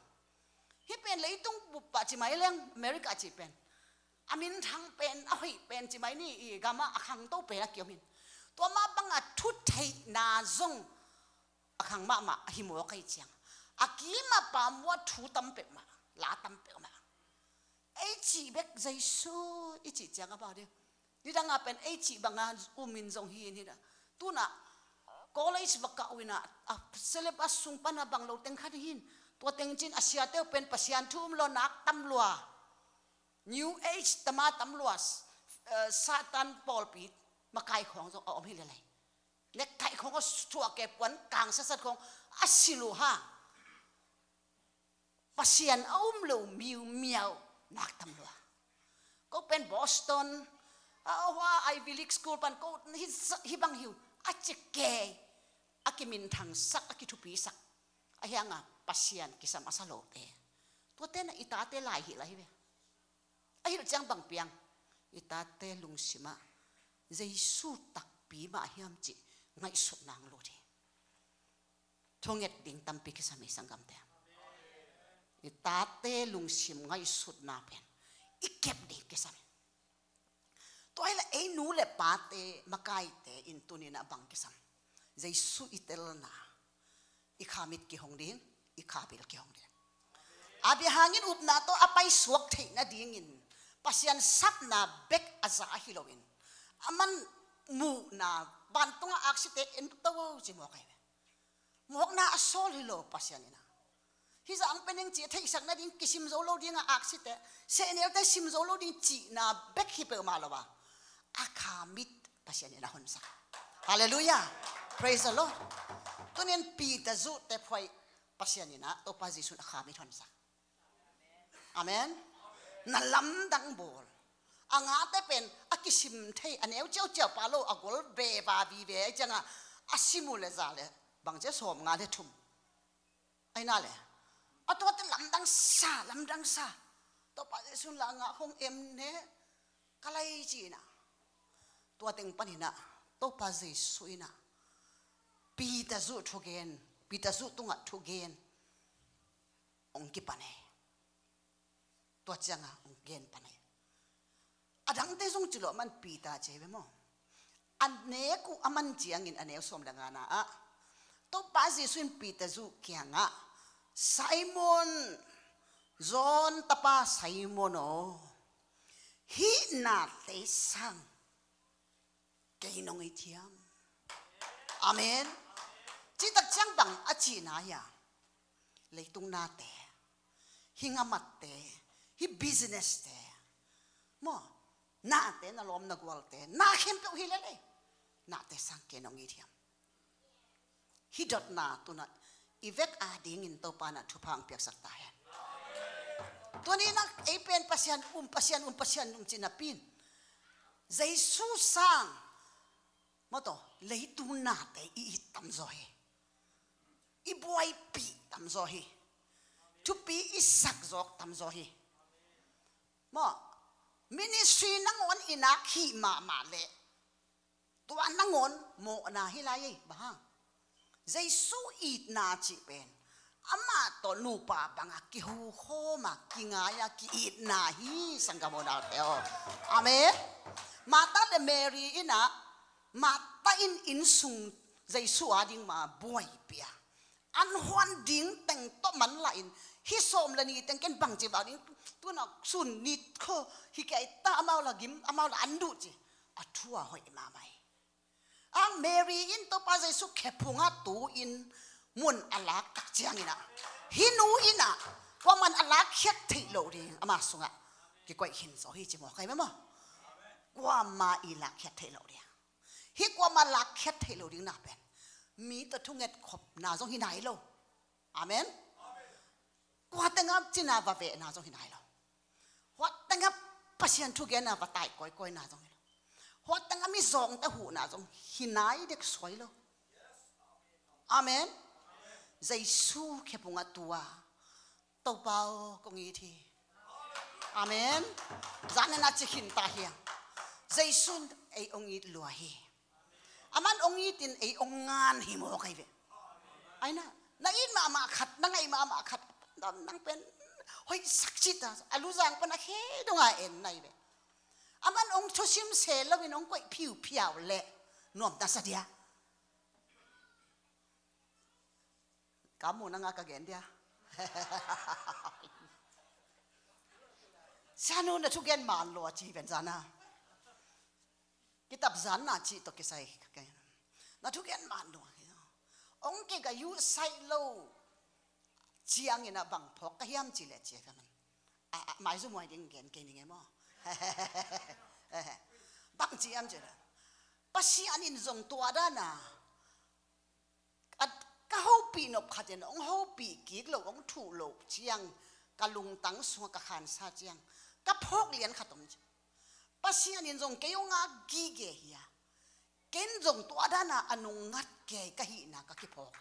hih pen leitung bup ah ci mai leng America ci pen a minthang pen a hoih pen ci mai ni, i gamah a khangto pen a kiom in. Tua mah banga thutheihna zong a khang mahmah a hi maw kei ciang a kimah pamua thu tam peuhmah, la tam peuhmah. Ei cih bek Jesuh i cih ciang a bau ding. Nidanga pen ei cih banga umin zong hi in hi na. Tuna college va kah uh ina a syllabus sung pana bang lo teng khat hi in. Tua teng cin a siate uh pen Pasian thu um lo, nak tam lua. New Age tama tam lua, eh, Satan pawlpi makai khawng zong a om hi lelei. Nektai khawng a thuah ke puan kang sasat khawng a si lua ha. Pasian a um lo miumiau nak tam lua. Ko pen Boston a hua Ivy League school pan ko hi, hi bang hiu a cik ke a kiminthangsak a kithupisak a hianga Pasian kisam a sa lote, tuate na i tate lai hilh ahi ve. A hilh ciang bang piang? I tate lungsimah Jesu takpi mah hiam cih ngaihsutna hong lut hi. Thunget ding tampi kisam hi, sanggamte. I tate lungsim ngaihsutna pen i kep ding kisam hi. Tua hi leh ei nu le pate, makaite in tuni-in ah bang kisam? Jesu i telna, i khamit kihong ding, i khabil kihong ding. A bia hangin upna tawh a paisuak theih nadingin Pasian sapna bek a za ahi loin, aman muhna vantungah aksite en to ci mawk ahi ve. Mawkna a sawl hi lo Pasian in ah. Hih zah hong pia ning ci a theihsak nading kisim zo lo dingah aksite, sehnelte sim zo lo ding cihna bek hi peuhmah lo a, a khamit Pasian in a honsak. Halleluiah. Praise the Lord. Tuni-in Peter zuhte phuai Pasian in ah Topa Jesu in a khamit honsak. Amen. Na lamdang bawl. A ngate pen a kisim thei, a neu ciauciau pa lo, a gol beva vive ahi ciangah a sim uh le za le bang ci a, sawmnga le thum. Ahi na le, a tuate lamdang sa, lamdang sa. Topa Jesu in la ngah hong em ne, ka lai ci-in ah. Tua teng panin ah Topa Jesu in ah Peter zuh thugen, Peter zuh tungah thugen hong kipan hi. Tua ciangah hong gen pan hi. A dangte zong ci lo, aman Peter ci hi ve maw. A nek uh a man ciangin a neu sawm le ngana ah Topa Jesu in Peter zuh kiangah, Simon, John tapa Simon aw, hih nate sang kei nong it hiam? Amen. Cih tak ciang bang a cihna hiam? Leitung nate, hih ngamatte, hih business te, maw, nate, na lawm na gualte, na khempeuh hi lel ei. Nate sang kei nong it hiam? Hih dotna tu-in ah i vek adingin Topa in ah thupha hong piaksak ta hen. Tuni-in ah ei pen Pasian um, Pasian um, Pasian um ci napi-in, Jesu sang, maw, tawh leitung nate i it tamzaw hi. I buaipih tamzaw hi. Thupi i sakzawk tamzaw hi. Maw, ministry nangawn i nak hih mahmah leh tua nangawn mawhna hi lai ei. Bang hang? Jesu itna cih pen amah tawh nupa bangah kihukhawm a, kingai a, ki-itna hi, sanggam unaute aw. Amen. Martha le Mary in ah, Martha in innsung Jesu ading mah buaipih a, an huan ding teng tawh manlah in, hih sawm le ni teng ken bangci bang ding, tu-in ah sun ni khaw hi kei ta, amau la gim, amau la an duh ci. A thu a hoih mahmah hi. A Mary in Topa Jesu khephungah tu-in mun a lak tak ciangin ah, hih nu in ah kuaman a lakkhiat theih loh ding ama sungah kikoih khin zaw hi ci mawk ahi ve maw. Kuamah i lakkhiat theih loh ding. Hih kuamah lakkhiat theih loh ding na pen mi tawh thunget khopna zong hi nai lo. Amen. Kua tengah cina va vehna zong hi nai lo. Kua tengah Pasian thugenna va tai kawikawina zong hi lo. Kua tengah mizawngte huhna zong hi nai dek suai lo. Amen. Jesu khephungah tu a, Topa aw, kong it hi. Amen. Zan in a ci khin ta hi a. Jesu in ei hong it lua hi. Aman hong it in ei hong ngan hi mawk ahi ve. Ahi na, na it mahmah khat, na ngaih mahmah khat, nang pen hoihsak cih ta, a luzang pan a khe dong a en na hi ve. Aman hong thusim se loin hong koih phiuphiau leh nuam ta sa dia. Ka mu nang a ka gen dia. Sianu, na thugen man lo a ci ven zan a. Kitab zanna cih tawh kisai ka gen. Na thugen man lo a. Hong kiga yuh saih lo ciangin a bang phawk ka hiam cih leh ci a ka man. A, a, maizum huai ding gen kei ning e maw. Bang ci hiam cih leh, Pasian in zong tua dan a, a, ka hopih nop khat in hong hopih kik lo, hong thuh loh ciang, ka lungtang sungah ka khansa ciang, ka phawk lian khat om ci. Pasian in zong kei hong ngak gige hi a, ken zong tua dan a a nungngat kei ka hihna ka kiphawk.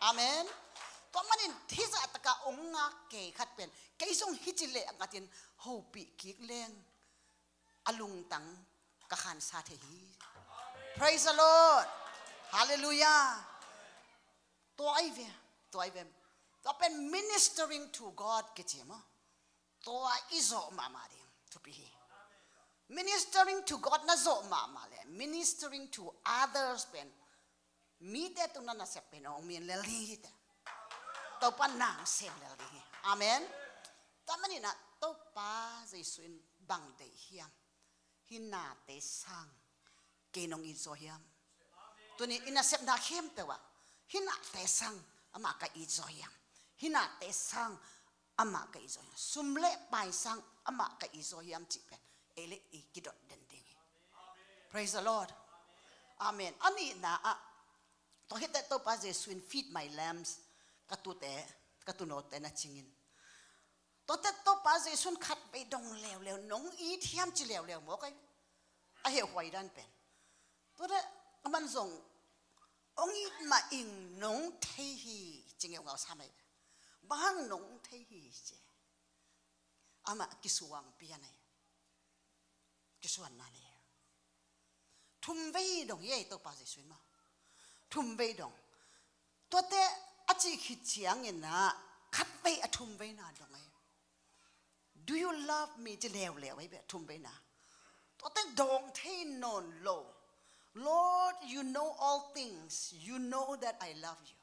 Amen. Tua manin hih zah taka ong ngak kei khat pen kei zong hih ci leh a ngatin hopih kik leng a lungtang ka khansa thei hi. Praise the Lord. Hallelujah. Tua ai ve, tua ai ve. Tua pen ministering to God kici maw. Tua i zawh mahmah ding thupi hi. Ministering to God na zawh mahmah le ministering to others pen mite tung na nasep pen ong min lel ding hi te. Topa nang sem lel ding hi. Amen. Tua manin ah Topa Jesu in bang deih hiam? Hih nate sang kei nong it zaw hiam? Tuni i nasepna khempeuh ah hih nate sang amah ka it zaw hiam? Hih nate sang amah ka it zaw hiam? Sum le pai sang amah ka it zaw hiam cih pen ei le ei kidot den ding hi. Praise the Lord. Amen. A nihna ah tua hi teh Topa Jesu in feed my lambs, ka tute, ka tunote na cingin. Tua teh Topa Jesu in khatvei dong leuleu nong it hiam ci leuleu maw kai. A hehhuai dan pen. Tua teh aman zong ong it mah ing nong thei hi ci ngeungau sa mai. Bang hang nong thei hi ci. Amah kisuang pian ai. Kisuanna nei. Thumvei dong hi ei Topa Jesu in maw. Thumvei dong. Tuate a cih khit ciangin ah khatvei a thumveina dong ei. Do you love me? Ci leuleu ei beh thumveina. Tuate dawng thei nawn lo. Lord, you know all things. You know that I love you.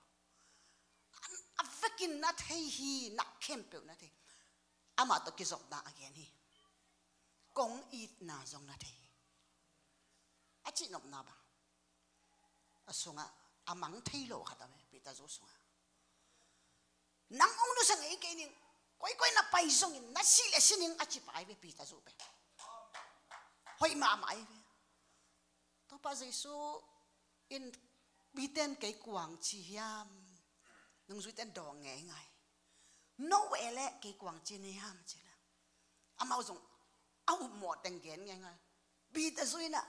A vekin na thei hi, na khempeuh na thei. Amah tawh kizopna a gen hi. Kong itna zong na thei hi. A cihnopna bang a sungah a mang thei lo khat a ve Peter zu sungah. Nang ong nusia ngei kei ning, koikoi na pai zongin na si le si ning a ci pai ve Peter zu pen. Hoih mahmah ei ve. Topa Jesu in Peter in kei kuang ci hiam? Nungzuite in dawng ngeingai. No e le kei kuang ci ni hiam ci le. Amau zong a upmawh teng gen ngeingai. Peter zu in ah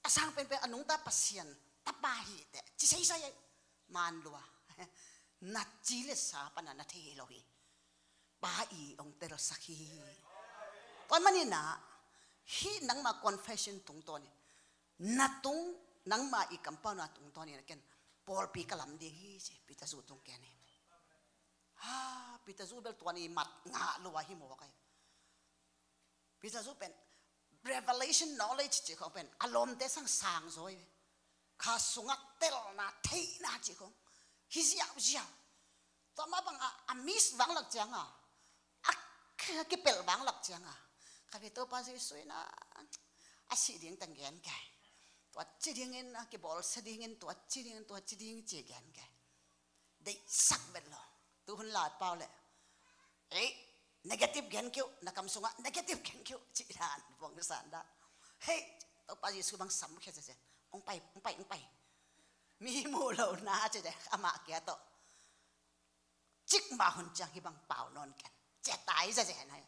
a sang penpen a nungta Pasian tapa hi teh ci seisai ei. Man lua. Na ci le sa pana na thei lo hi. Pa i ong telsak hi. Tua manin ah hih nangma confession tungtawn in na tung, nangma i kampauna tungtawn in ken pawlpi ka lam ding hi ci Peter zu tung ken hi. Ha, Peter zu bel tua ni mat ngah lua hi maw kai. Peter zu pen revelation knowledge ci khong pen a lawmte sang sang zaw hi. Kha sungah telna theihna ci khong hi ziauziau. Tua mah bang a, a miss vang lak ciang a, a kipelh vang lak ciang a, kha ve Topa Jesu in ah a sih ding teng gen kei. Tua ci dingin a kibawlsia dingin tua ci dingin tua ci ding ci gen kei. Deihsak bet lo. Tu hun lai pau le. Ei, negative gen kiu, na kam sungah negative gen kiu ci dan, bong san dan. Hei, Topa Jesu bang sam khia cia cia. Ong pai, ong pai, ong pai. Mi mu lo na cia cia, amah kia tawh. Cikmah hun ciang hih bang pau nawn ken. Cia tai cia cia nai.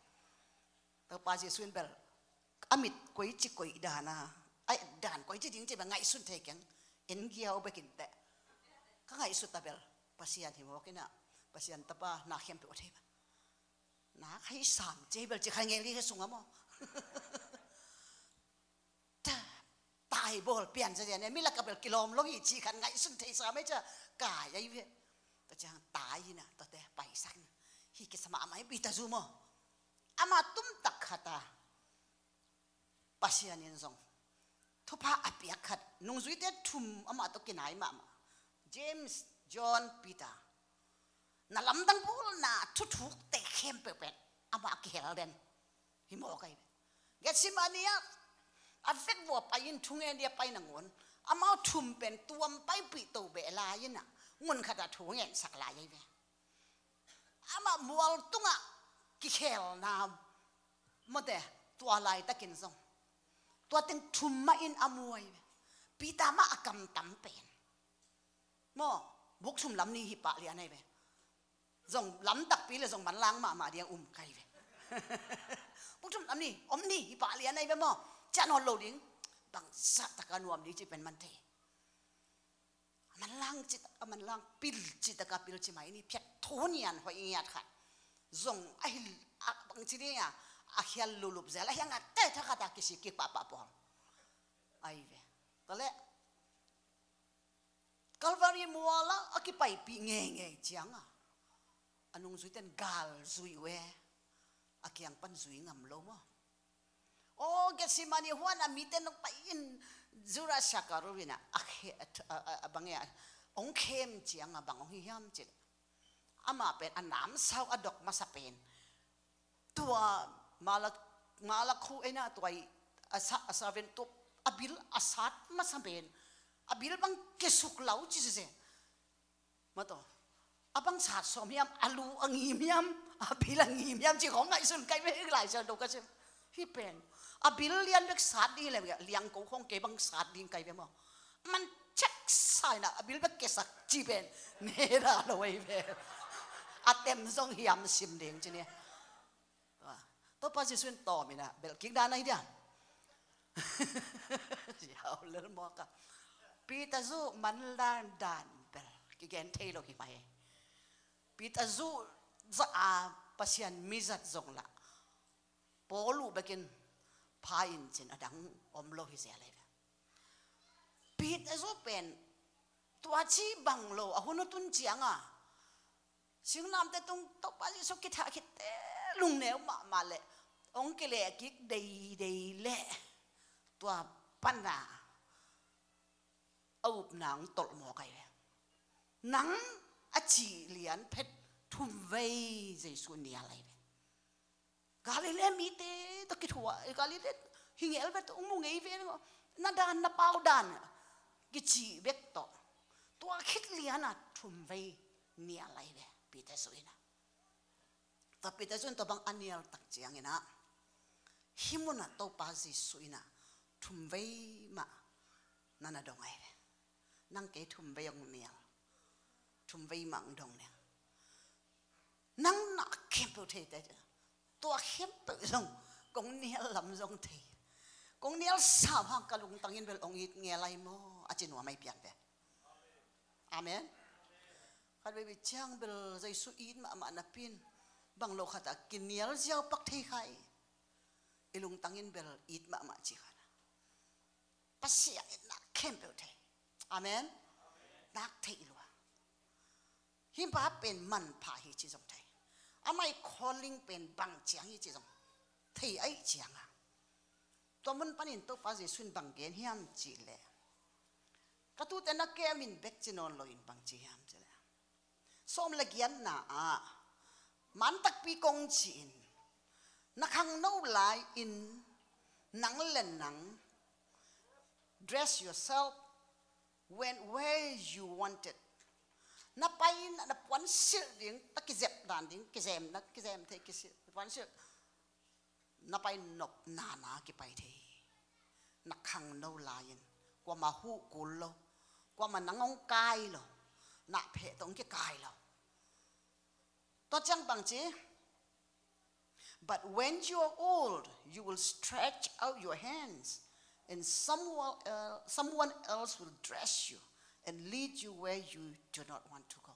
Topa Jesu in bel a mit koici koih dan a, a et dan koici ding ci bel ngaihsun thei keng. En giau bekin teh. Ka ngaihsut a bel Pasian hi mawk in ah, Pasian tapa na khiam peuh a thei bel. Na khai sam ci bel ci khai ngel hi he sung a maw. Tai bawl pian cia cia ne, mi lak a bel kilawm lo hi ci khan ngaihsun thei sa mai cia kai ai ve. Tua ciang tai hi na, tuate paisak na. Hi kisa mahmah hi Peter zu maw. Amah tumtak khat a Pasian in zong thupha a piak khat, nungzuite thum amah tawh kinai mahmah. James, John, Peter. Na lamdang bawlna thuthukte khempeuh pen amah a kihel den hi mawk ai ve. Gethsemane ah a vek vua pai in thungen dia pai nangun amau thum pen tuam paipih to beh lai in ah mun khat ah thu ngensak lai ai ve. Amah mual tungah kikhelna mawte tua laitakin zong tua teng thum mah in a muai ve. Peter mah a kamtam pen maw, buk thum lam ni hi pah lian ai ve. Zong lam takpi le zong manlang mahmah ding a um kai ve. Buk thum lam ni om ni hi pah lian ai ve maw. Ciah nawn lo ding. Bangzah taka nuam ding ci pen man thei. Manlang cih, a manlang pil cih taka pil ci mai ni, phiat thu nian hoih ngiat khat. Zong a hil a bang ci ding a, a khial lulup zel a hiang a te tha khat a kisik kik pahpah pawl. Ai ve. Tua leh Calvary mual ah a kipaipih ngeingei ciang a, a nungzui ten gal zui uh e, a kiang pan zui ngam lo maw. Aw, Gethsemane huan a mite nong pai in, Judas Iskariot in a, a khe-, a, a, a, a bang e, a, hong khem ciang a bang hong hi hiam cih leh, amah pen a namsau a dok masa pen, tua Malak-, Malakhu ei na tua i, a sa-, a servant tua a bil a sat masa pen, a bil bang kesuk lau ci sese. Maw tua, a bang sat sawm hiam, a lu a ngim hiam, a bil a ngim hiam ci khong ngaihsun kai ve, Lai Siangtho ka sim. Hih pen a bil lian bek sat ding hi leh, liangko khong kei bang sat ding kai ve maw. Man cek sa in a, a bil bek kesak ci pen ne dah lo ei ve. A tem zong hiam sim ding ci ni. Tua, Topa Jesu in tawm in a, belh kik dan ahi dia. Ziau lel mawk a. Peter zu man dan dan bel kigen thei lo hi mai. Peter zu za a, Pasian mi zat zong lah, Paul uh bekin pha in cin a dang om lo hi zel ei ve. Peter zu pen tua ci bang lo, a hun uh tun ciang a, singlamteh tung Topa Jesu kithah khit teh lungneu mahmah leh, hong kileh kik deidei leh, tua pan a, a upna hong tolh mawk ai ve. Nang a cih lian phet thum vei Jesu nial ai ve. Galilee mite tawh kithuah, Galilee hi ngel ve tawh hong mu ngei ve, na dan na pau dan kicih bek tawh. Tua khit lian a thum vei nial ai ve Peter zu in a. Tua Peter zu in tua bang a nial tak ciang in a, hih mun a Topa Jesu in a thum vei mah na na dong ai ve. Nang kei thum vei hong nial. Thum vei mah hong dong nial. Nang na khempeuh thei te, tua khempeuh zong kong nial lam zong thei. Kong nial sam hang ka lungtang in bel hong it ngel ai maw, a ci nuam ai pian ve. Amen. Khat vei vei ciang bel Jesu it mahmah napi in, bang lo khat a kinial ziau pak thei kha i. I lungtang in bel it mahmah ci kha na. Pasian in na khempeuh thei. Amen. Nak thei lua. Hih pa pen manpha hi ci zong thei. Amah i calling pen bang ciang hi ci zong thei ai ciang a. Tua mun panin Topa Jesu in bang gen hiam cih leh, ka tuute na kem in bek ci nawn lo in bang ci hiam cih leh, sawm le giatna ah, man takpi kong ci in, na khangno lai-in nang le nang, dress yourself when, where you wanted. Na pai in na puan silh ding, ta kizep dan ding, kizem na, kizem thei kisilh, puan silh. Na pai nop nana kipai thei. Na khangno lai-in, kuamah huh kul lo, kuamah nang hong kai lo, na pheh tawh hong kikai lo. Tua ciang bang ci, but when you are old, you will stretch out your hands, and someone el-, someone else will dress you and lead you where you do not want to go.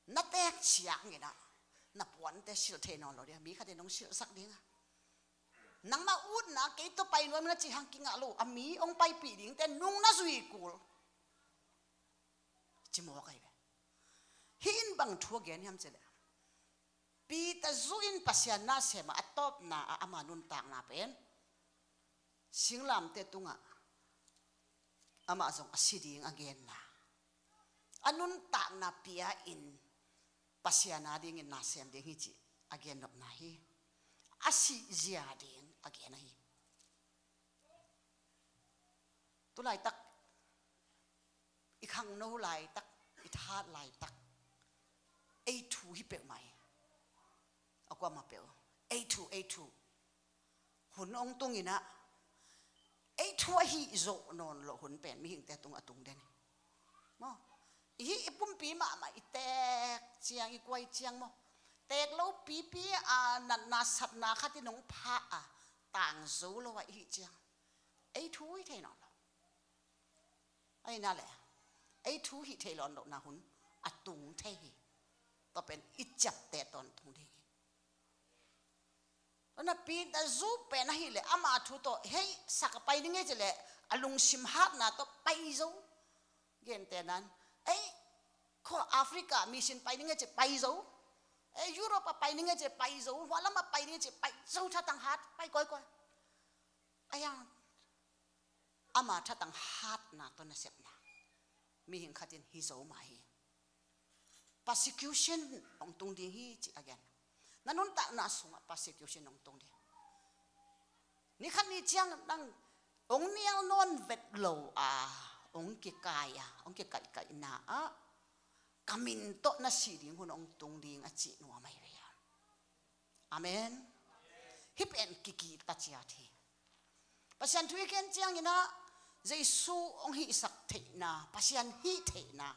Na teek ciangin ah, na puante silh thei nawn lo ding a, mi khatin hong silhsak ding a. Nangmah utna kei tawh pai nuam na cih hang kingah lo, a mi hong paipih dingte nung na zui kul. Ci mawk ahi ve. Hih in bang thu a gen hiam cih leh, Peter zu in Pasian na sem a, a tawpna ah ama nuntakna pen singlamteh tungah amah zong a si ding a genna, a nuntakna pia in Pasian a dingin na sem ding hi cih a gen nopna hi. A sih zia ding a gen ahi. Tu laitak, i khangno laitak, i thahat laitak, ei thu hi peuhmah hi. A kuamah peuh ei thu, ei thu. Hun hong tung in ah, ei thu ahi zawh nawn loh hun pen mihingte tung a tung den hi. Maw? I hih i pumpi mahmah i teek ciang, i kuai ciang maw, teek lo pipi a natna satna khat in hong pha a, tang zo lo a i hih ciang, ei thu hi thei nawn lo. Ahi na leh, Ei thu hih thei lo lohna hun a tung thei hi. Tua pen i ciapteh tawntung ding hi. Tua na Peter zu pen ahih leh ama thu tawh, hei, sak a pai ding e ci leh a lungsim hatna tawh pai zo. Gentehna in, ei, khua Africa mission pai ding e ci pai zo. Ei, Europe a pai ding e ci pai zo. Hua lam a pai ding e ci pai zo, thatang hat, pai kawikawi. Ahi hang ama thatang hatna tawh nasepna mihing khat in hi zo mah hi. Persecution hong tung ding hi ci a gen. Na nuntakna sungah persecution hong tung ding. Ni khat ni ciang nang hong nial nawn vet lo a, hong kikai a, hong kikaihkaihna ah ka min tawh na si ding hun hong tung ding a cih nuam ahi ve. Amen. Hih pen kikita ciat hi. Pasian thu i gen ciangin ah Jesu hong hihsak theihna, Pasian hih theihna,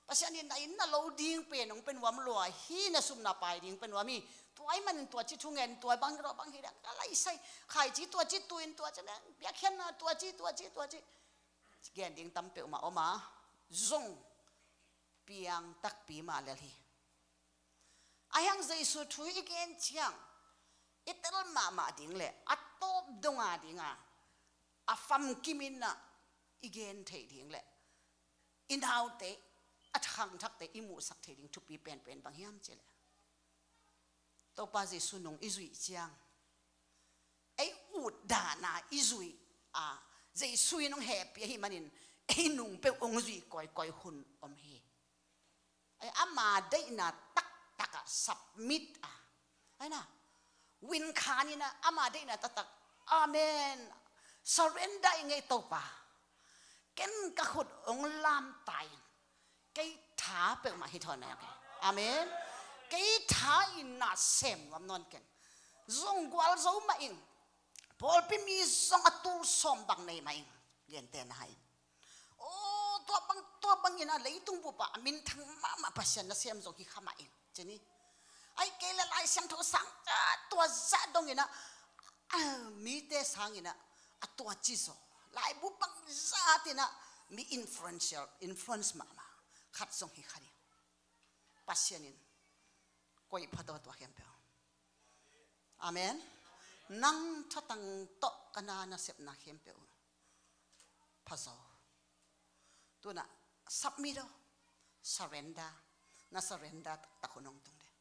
Pasian in na inn na lo ding pen hong pe nuam lua hi, na sum na pai ding pe nuam hi. Tua ahih manin tua ci thu ngen, tua bang, tua bang hi leh ka laisai, khaici tua ci, tu-in tua ci, biakhiatna tua ci, tua ci, tua ci, gen ding tam peuhmah om a, zong piang takpi mah lel hi. Ahi hang Jesu thu i gen ciang i tel mahmah ding leh a tawp dong a ding a, a famkim in ah i gen theih ding leh i naute, a khangthakte i muhsak theih ding thupi penpen bang hiam cih leh, Topa Jesu nung i zuih ciang ei ut dan a i zuih a, Jesu in hong hehpih ahih manin ei nung peuh hong zuih kawikawi hun om hi. Ei, ama deihna taktak ah submit a, ei na, win khan in ah ama deihna taktak, amen, surrender ing ei Topa. Ken ka khut hong lam ta in, kei tha peuhmah hi thawn a, amen. Kei tha in na sem nuam nawn ken. Zong gualzo mah ing. Pawlpi mi zong a tul sawm bang nei mah ing. Gentehna in, aw, tua bang, tua bangin a leitung bup ah a minthang mahmah Pasian nasem zong hi kha mah ing, ci ni. Ahih kei leh Lai Siangtho sang, ah, tua zah dongin ah, ah, mite sangin ah a tua ci zaw, laibu bang zah in ah mi influential, influence mahmah khat zong hi kha ding. Pasian in koih pha tawh tua khempeuh. Amen. Nang thatang tawh ka na nasepna khempeuh pha zaw. Tu-in ah submit aw, surrender. Na surrender taktak hun hong tung ding.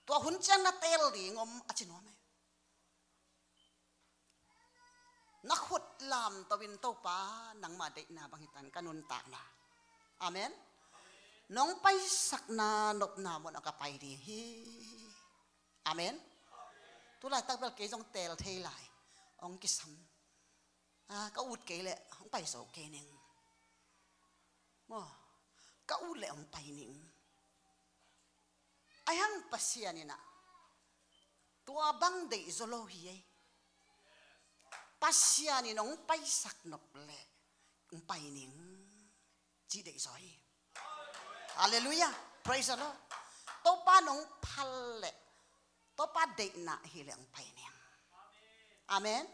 Tua hun ciang na teel ding om a ci nuam e. Na khut lamto in, Topa, nangma deihna bang hi tan ka nuntakna. Amen. Nong paisakna nopna mun ah ka pai ding hi. Amen. Tu laitak bel kei zong teel thei lai. Hong kisam. Ah, ka ut kei leh hong pai zo kei ning. Maw, ka ut leh hong pai ning. Ahi hang Pasian in ah tua bang deih zaw lo hi ei. Pasian in hong paisak nop leh hong pai ning ci deih zaw hi. Halleluiah. Praise the Lord. Topa nong phal leh, Topa deihna hi leh hong pai ning. Amen.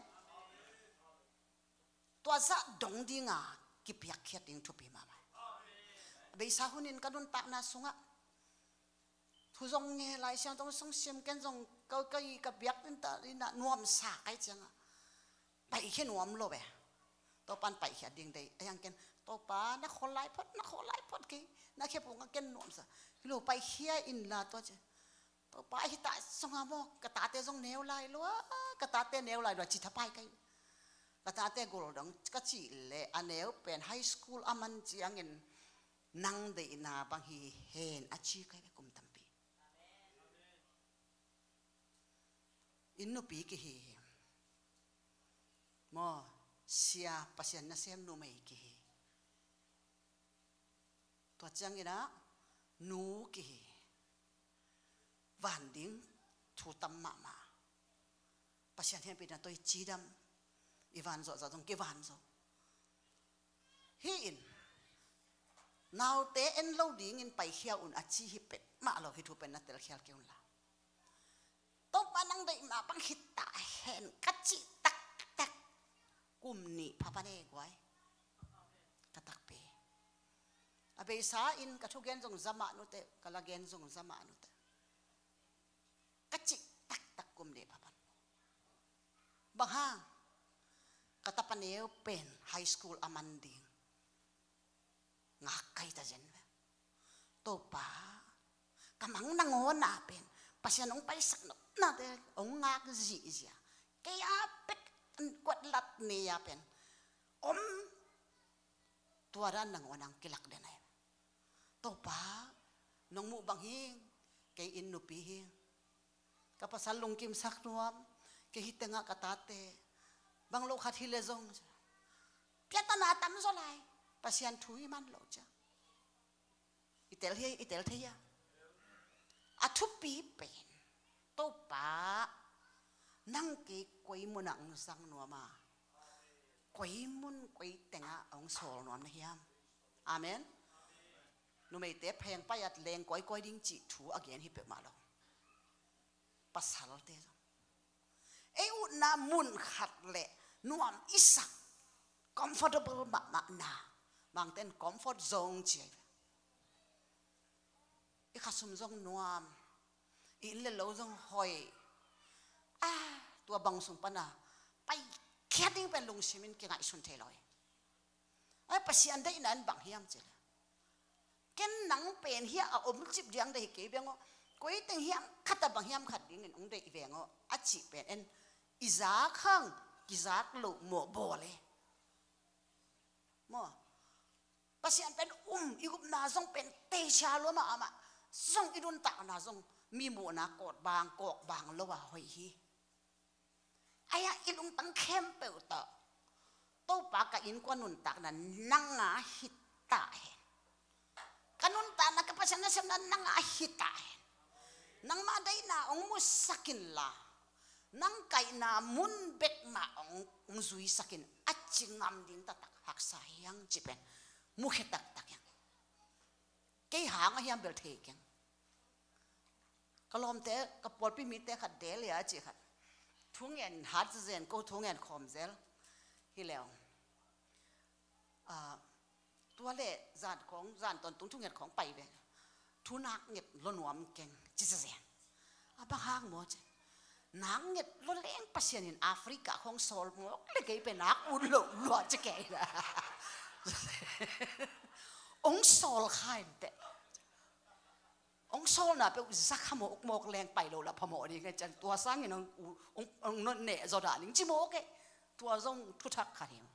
Tua zah dong ding a kipiakkhiat ding thupi mahmah. A beisa hun in ka nuntakna sungah thu zong ngen, Lai Siangtho zong sim, ken zong ka, ka, ka biakinn ta in ah nuamsa ka hih ciangah paikhia nuam lo e. Topa in paikhia ding deih. Ahi hang ken, Topa, na khol lai phot, na khol lai phot kei. Na khe pung a ken nuamsa. Hi lo, paikhia inla tua ci. Topa, ahi ta zong a maw, ka tate zong neu lai lua, ka tate neu lai lua, ci thapai ka hi. Ka tate gol dong ka cih leh a neu pen high school a man ciangin nang deihna bang hi hen a ci ka hi kum tampi. Inn nupi kihi hi. Maw, sia, Pasian nasem numei kihi. Tua ciangin ah nu kihi. Van ding thu tam mahmah. Pasian hehpihna tawh i cidam, i van zawh zawh zong kivan zo. Hih in naute en lo dingin paikhia un a ci hi peuhmah lo, hih thu pen na telkhial kei unla. Topa nang deih mah bang hi ta hen ka cih taktak kum nih pha pan e guai. Ka takpi. A beisa in ka thugen zong za mah nute, ka lagen zong za mah nute. Ka cih taktak kum deh phapan. Bang hang? Ka tapa neu pen high school a man ding ngak kai ta zen ve. Topa, ka mang nangawn a pen Pasian hong paisak nopnate hong ngak zihziah. Kei a pek kuat lat ni a pen om, tua dan nangawn ang kilak den ai. Topa, nong muh bang hing, kei inn nupi hing. Ka pasal lungkimsak nuam, kei hi tengah ka tate bang lo khat hi le zong, piatana tam zaw lai. Pasian thu i man lo ciang i tel hi, i tel thei a. A thupi pen, Topa, nang kei koi munah hong sang nuam a, koi mun koi tengah hong sawl nuam na hiam? Amen. Numeite pheng pai at leng kawikawi ding cih thu a gen hi peuhmah lo. Pasalte zong ei utna mun khat le nuam i sak, comfortable mahmahna, Mangten comfort zone ci a hi ve. I khasum zong nuam, i inn le lo zong hoih. A, tua bang sung pana paikhiat ding pen lungsimin kingaihsun thei lo hi. Ai, Pasian deihna in bang hiam cih le, ken nang pen hiah a om cip diang deih hi kei veng aw. Koi teng hiam khat a bang hiam khat dingin hong deih veng aw a cih pen en, i zak hang kizak loh mawh bawl e. Maw, Pasian pen um, i upna zong pen teisia lua mah amah zong, i nuntakna zong mi muhna kawt bang kawk bang lo a hoih hi. Aia i lungtang khempeuh tawh, Topa, ka innkuan nuntakna nanga hi ta hen. Ka nuntakna, ka Pasian nasepna nanga hi ta hen. Nangmah deihna hong musak inla, nang kaihna mun bek mah hong, hong zuisak in, a ci ngam ding taktak haksa hi hang ci pen mukhia taktak hi hang. Kei hang a hiam bel thei keng. Ka lawmte, ka pawlpi mite khat del ia a cih khat, thungen hat zen ko, thungen khawm zel hi leu. Ah, tua le zan khawng, zan tawntung thungen khawng pai ve. Thu nak nget lo nuam keng ci zen. A bang hang maw ci. Nak nget lo leng Pasian in Africa khawng sawl mawk le kei pen nak ut lo lua ci kei la. Hong sawl kha in teh. Hong sawlna peuh za kha mawkmawk leng pai lo la phamawh ding a cian, tua sangin hong, hong, hong neh zaw dan ding ci mawk e. Tua zong thuthak kha ding.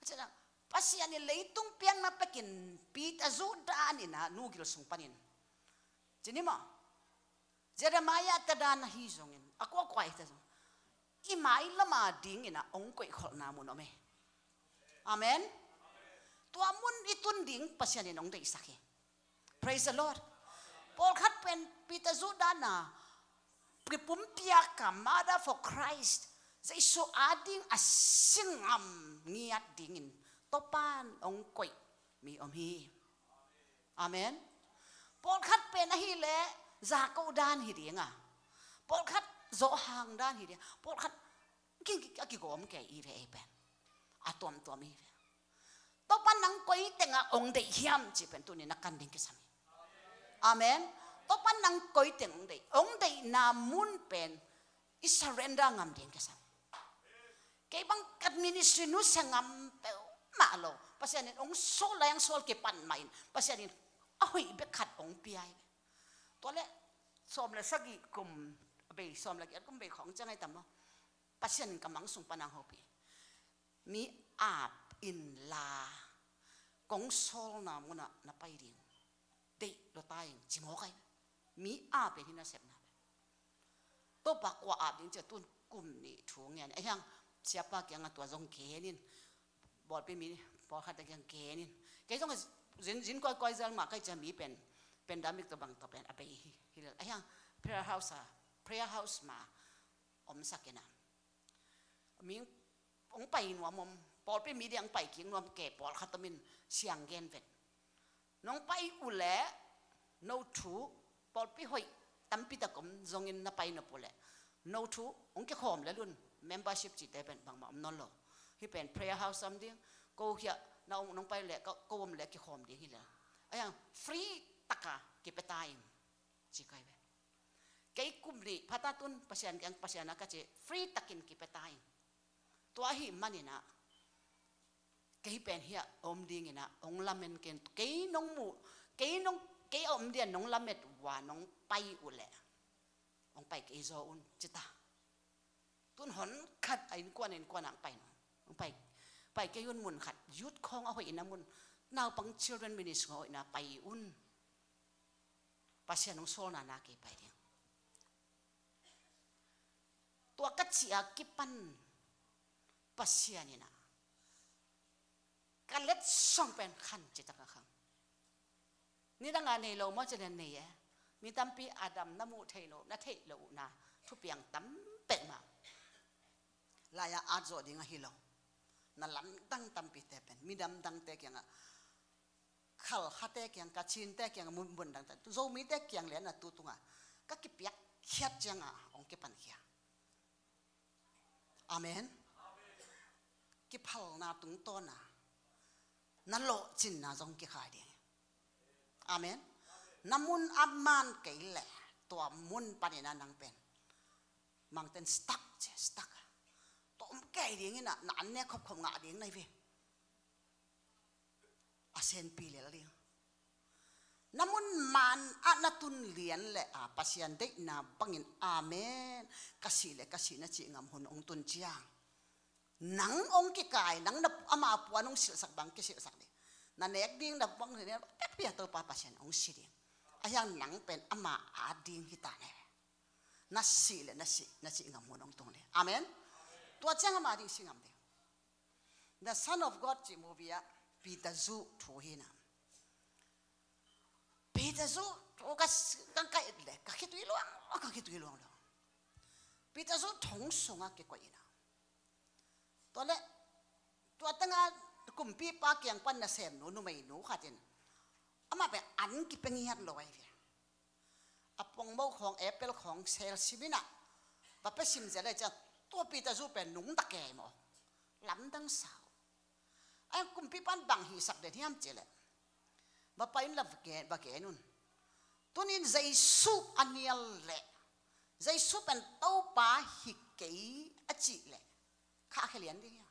A cian a, Pasian in leitung pianna pekin Peter zuh dan in a, nu gil sung panin ci ni maw. Jeremiah te dan ahi zongin, a kuakuai te zong i mailama dingin a hong koihkholhna mun om e. Amen. Tua mun i tun ding Pasian in hong deihsak hi. Praise the Lord. Pawlkhat pen Peter zuh dan a, kipumpiak a, mother for Christ, Jesu ading a si ngam ngiat dingin Topan hong koih mi om hi. Amen. Pawlkhat pen ahileh Jakob dan hi ding a, pawlkhat Johan dan hi ding a, pawlkhat ki, ki, a kigawm kei i ve ei pen. A tuamtuam i ve. Topa nang koi tengah hong deih hiam cih pen tuni na kan ding kisam hi. Amen. Topa nang koi teng hong deih, hong deihna mun pen i surrender ngam ding kisam. Kei bang ka ministry nusia ngam peuhmah lo. Pasian in hong sawl lai, hong sawl kipan mah in Pasian in a hoih bek khat hong pia hi. Tua leh sawm le sagih kum, a bei sawm le giat kum bei khawng ciang ai tam maw. Pasian in ka mang sung pan hong hopih. Mi ap inla kong sawlna munah na pai ding deih lua ta ing ci mawk ai. Mi ap in hi nasepna. Topa kua ap ding cia tun kum nih thu ngen. Ahiang siapa kiangah tua zong gen in. Bawlpi mi pawlkhat a kiang gen in. Kei zong zin, zin koi, koi zel mah kai cia mi pen, pandemic tawh bang tawh pen a bei hi, hi lel. Ahiang prayer house a, prayer house mah omsak in a. Mi hong pai nuam om, pawlpi mi ding hong pai kik nuam ke, pawlkhat om in siang gen ven. Nong pai uh leh no thu, pawlpi hoih tampi tak om zongin na pai nop uh leh no thu, hong kikhawm lel un, membership cihte pen bangmah om nawn lo. Hih pen prayer house om ding, Ko hiah na om nong pai leh, ko, ko om leh kikhawm ding hi leh. Ahi hang free taka kipia ta ing ci kai ve. Kei kum nih pha ta tun Pasian kiang, Pasian a ka ci, free takin kipia ta ing. Tua ahih manin ah kei pen hiah om dingin ah hong lamen ken, kei nong mu, kei nong, kei a om dian nong lamet uh a nong pai uh leh hong pai kei zaw un ci ta. Tun hon khat a innkuan, innkuan ah hong pai, hong pai, pai kei un mun khat, youth khawng a hoihna mun, naupang children ministry a hoihna pai un. Pasian hong sawlna na kei pai ding. Tua ka cih a kipan Pasian in ah ka letsong pen khan ci taka khang. Nidang a nei lo maw ci leh nei e. Mi tampi a dam na muh thei lo, na theih lo uh na thupiang tam pek mah. Lai-ah at zawh ding ahi lo. Na lamdang tampite pen mi damdangte kiangah, Khalkhate kiang, Kachinte kiang, mun, mun dangte, Zomite kiang lian a tu tungah ka kipiak khiat ciangah hong kipan khia. Amen. Kiphalna tungtawn a na lawhcinna zong kikhai ding. Amen. Na mun a man kei leh tua mun panin a nang pen mangten stuck ci, stuck. Tua om kei dingin ah na an ne khopkhop ngah ding na hi ve. A senpi lel ding. Na mun man ah na tun lian leh a Pasian deihna bangin amen, ka sih leh ka sih na cih ngam hun hong tun ciang, nang hong kikai, nang na ama puan hong silhsak bang kisilhsak ding. Na nek ding na bang pekpi a Topa Pasian hong si ding. Ahi hang nang pen ama a ding hi ta ne. Na sih leh na sih, na sih ngam hun hong tung ding. Amen. Tua ciang ama ding si ngam ding. The Son of God cih movie ah Peter Zu thu hi na. Peter Zu thu ka s-, ka kaih leh ka khitui luang, ka khitui luang luang. Peter Zu thong sungah kikoih in a. Tua leh tua tengah kumpipa kiang pan nasemnu numeinu khat in amah pen an kipia ngiat lo ahi ve. A pongmo khawng, apple khawng sel sim in a, va pia sim zel leh ciang tua Peter Zu pen nungta kei maw. Lamdang sa uh. Ahi hang kumpipa in bang hihsak den hiam cih leh, va pai un la va gen, va gen un. Tuni in Jesu a nial leh, Jesu pen Topa hi kei a cih leh, khahkhia lian ding hi a.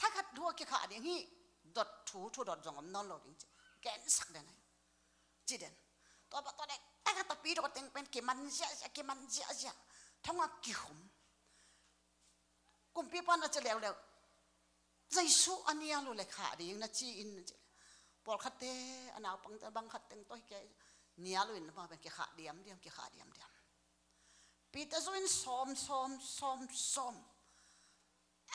Thakhat thu a kikhah ding hi, dot thu, thu dot zong om nawn lo ding ci. Gensak den ahi. Ci den. Tua pa tua dek, thakhat tapi dot teng pen kiman ziahziah, kiman ziahziah. Thong a kikhum. Kumpipa in a ci leuleu. Jesu a nial uh leh khah ding na ci in na ci. Pawlkhatte, a naupangte bang khat teng tawh hi kei. Nial uh in amah pen kikhah diamdiam, kikhah diamdiam. Peter Zu in sawm, sawm, sawm, sawm.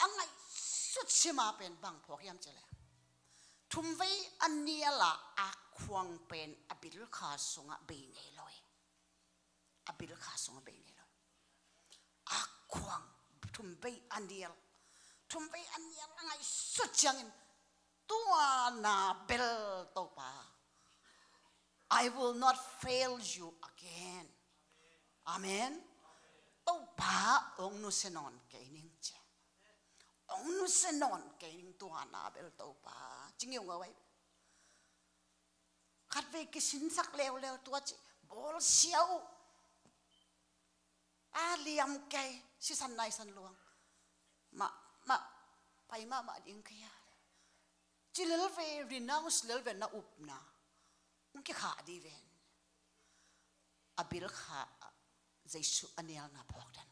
A ngaihsut sima pen bang phawk hiam cih leh, thumvei a nial a, a khuang pen a bilkha sungah bei ngei lo hi. A bilkha sungah bei ngei lo hi. A khuang, thumvei a nial. Thumvei a nial a ngaihsut ciangin, tua na bel Topa, I will not fail you again. Amen. Topa, hong nusia nawn kei ning ci. Hong nusia nawn kei ning tua na bel Topa. Ci ngiungau ahi. Khatvei kisinsak leuleu tua ci. Bawlsia uh. A liam kei, sisan naisan luang. Mah, mah, pai mahmah ding kei a. Ci lel ve, renounce lel ve na upna. Hong kikhah dih ven. A bilkha ah Jesu a nialna phawk den.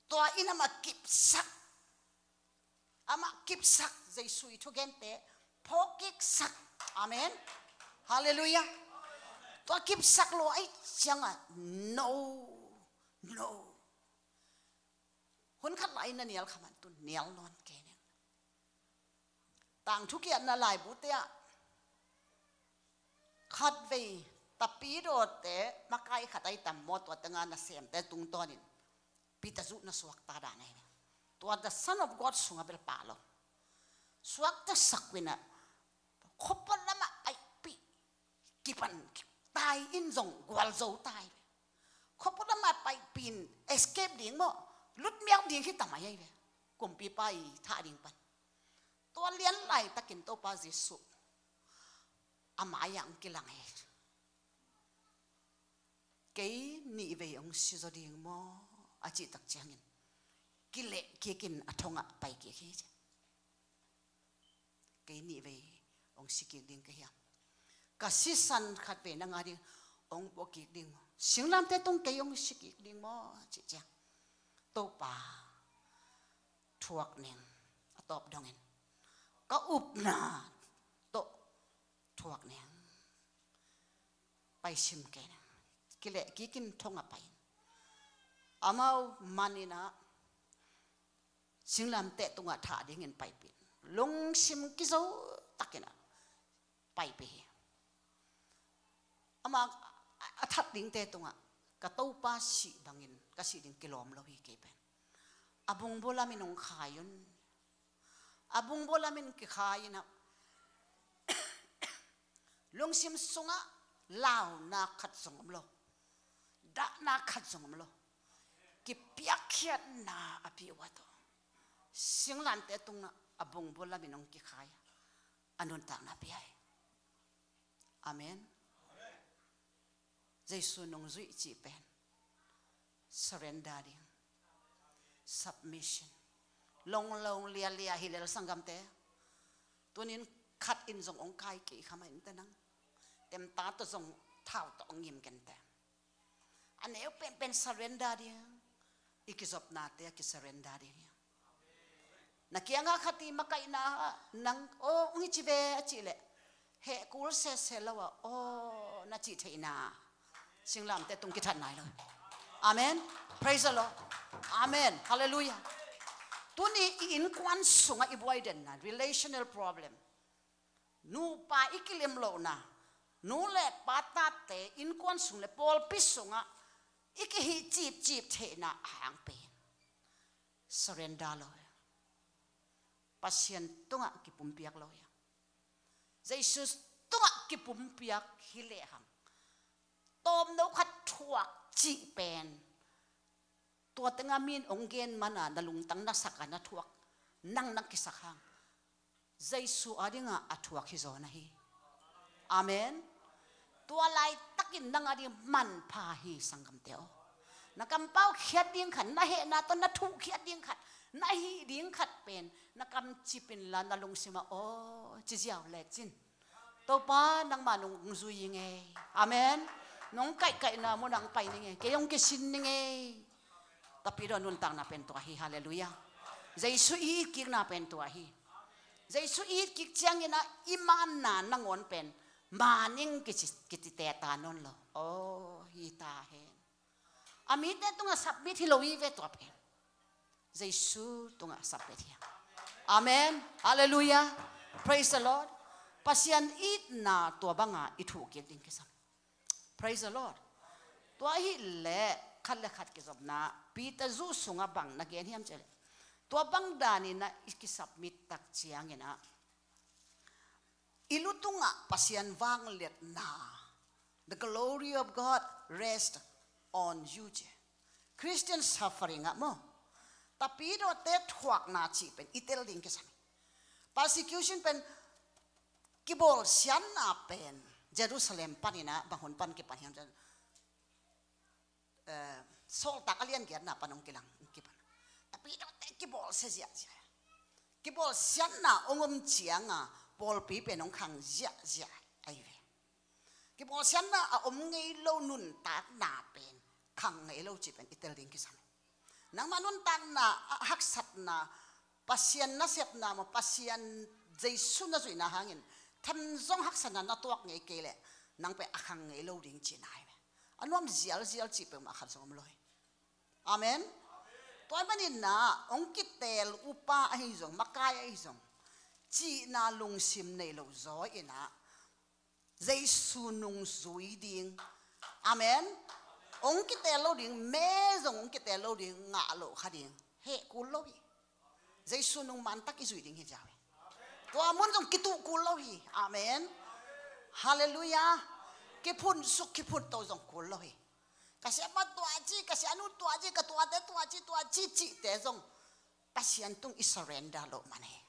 Tua in amah kipsak. Amah kipsak, Jesu i thugente phawkkiksak. Amen. Halleluiah. Tua kipsak lo ahih ciangah, no, no. Hun khat lai na nial kha man tun nial nawn kei ning. Tangthu kiatna laibute ah khatvei tapidawte makai khat ahi tam maw, tua tengah nasemte tungtawnin Peter Zu na suakta dan ahi ve. Tua the Son of God sungah bel pah lo. Suakta sak uh in ah khuapua lamah paipih, kipan, tai in zong gualzo ta ahi ve. Khuapua lamah paipih in escape ding maw, lutmiau ding hi ta mai ahi ve. kumpipa i thah ding pan. Tua lian laitakin Topa Jesuh a mai-ah hong kilang hi. Kei nih vei hong si zaw ding maw? A cih tak ciangin kileh kikin a thongah pai kik hi. Kei nih vei hong si kik ding ka hiam? Ka sisan khat vei nang a ding hong puak kik ding maw? Singlamteh tung kei hong si kik ding maw? Cih ciang Topa thuak ning, a tawp dongin ka upna tawh thuak ning. Paisim kei ning. Kileh kikin thongah pai in, amau manin ah singlamteh tungah thah dingin paipih in, lungsim kizo takin ah paipih hi. Amah a that dingte tungah ka Topa sih bangin ka sih ding kilawm lo hi kei pen. A bungbu lamin hong khai un. A bungbu lamin kikhai in ah lungsim sungah launa khat zong om lo, dahna khat zong om lo. Kipiakkhiatna a pia uh a tawh singlamteh tungah a bungbu lamin hong kikhai a, a nuntakna pia hi. Amen. Jesu nungzuih cih pen surrender ding, submission. Longlong lialia hi lel sanggamte. Tunin khat in zong hong kai kei kha mah in te nang. Temta tawh zong thau tawh hong ngim ken te. A neu penpen surrender ding. I kizopnate a kisurrender ding hi. Na kiangah khat i makaihna ah nang aw hong hi ci ve a cih leh, heh kul sese lo ah aw na cih theihna singlamteh tung kithat nai lo. Amen. Praise the Lord. Amen. Hallelujah. Tuni i innkuan sungah i buai denna relational problem, nupa i kilim lohna, nu le pa tate innkuan sung le pawlpi sungah i kihih cipcip theihna a hang pen surrender lo hi. Pasian tungah kipumpiak lo hi. Jesu tungah kipumpiak hi lehang tawmno khat thuak cih pen tua tengah min hong gen mana na lungtang na sak a na thuak, nang na kisak hang Jesu a dingah a thuak hi zaw na hi. Amen. Tua laitakin nang a ding manpha hi sanggamte aw. Na kampau khiat ding khat, na hehna tawh na thuh khiat ding khat, na hih ding khat pen na kamcip inla na lungsimah aw ci ziau lecin Topa nangmah nong zui ing ei. Amen. Nong kaihkaihna munah hong pai ning ei. Kei hong kisin ning ei. Tapidaw nuntakna pen tua hi. Halleluiah. Jesu i itkikna pen tua hi. Jesu i itkik ciangin ah i manna nangawn pen maning kici, kicite ta nawn lo. Aw hi ta hen. A mite tungah submit hi lo hi ve tua pen. Jesu tungah submit hi. Amen. Halleluiah. Praise the Lord. Pasian itna tua banga i thuh kik ding kisam. Praise the Lord. Tua ahih leh khat le khat kizopna Peter zuh sungah bang na gen hiam cih leh, tua bang danin ah i kisubmit tak ciangin ah i lu tungah Pasian vangliatna, the glory of God rest on you ci. Christian suffering ah maw, tapidawte thuakna cih pen i tel ding kisam hi. Persecution pen kibawlsiatna pen Jerusalem panin ah bang hun pan kipan hiam cih leh, eh, Sawltak a lian giatna pan hong kilang, hong kipan. Tapidawte kibawlsia ziahziah. Kibawlsiatna hong om cianga pawlpi pen hong khang ziahziah ahi ve. Kibawlsiatna a om ngei lo nuntakna pen khang ngei lo cih pen i tel ding kisam hi. Nangmah nuntakna a haksatna, Pasian nasepna maw, Pasian Jesu na zuihna hangin them zong haksatna na tuak ngei kei leh nang pen a khang ngei lo ding cihna hi ve. A nuam zialzial cih peuhmah khat zong om lo hi. Amen. Tua ahih manin ah hong kiteel upa ahi zong, makai ahi zong, cihna lungsim nei lo zaw in ah Jesu nungzui ding. Amen. Hong kiteel lo ding, me zong hong kiteel lo ding, ngah loh kha ding. Heh kul lo hi. Jesu nung mantak i zuih ding hi zaw hi. Tua mun zong kituh kul lo hi. Amen. Halleluiah. Kiphunsuk kiphunto zong kul lo hi. Ka siapa tua ci, ka sianu tua ci, ka tuate tua ci, tua ci cihte zong Pasian tung i surrender loh man hi.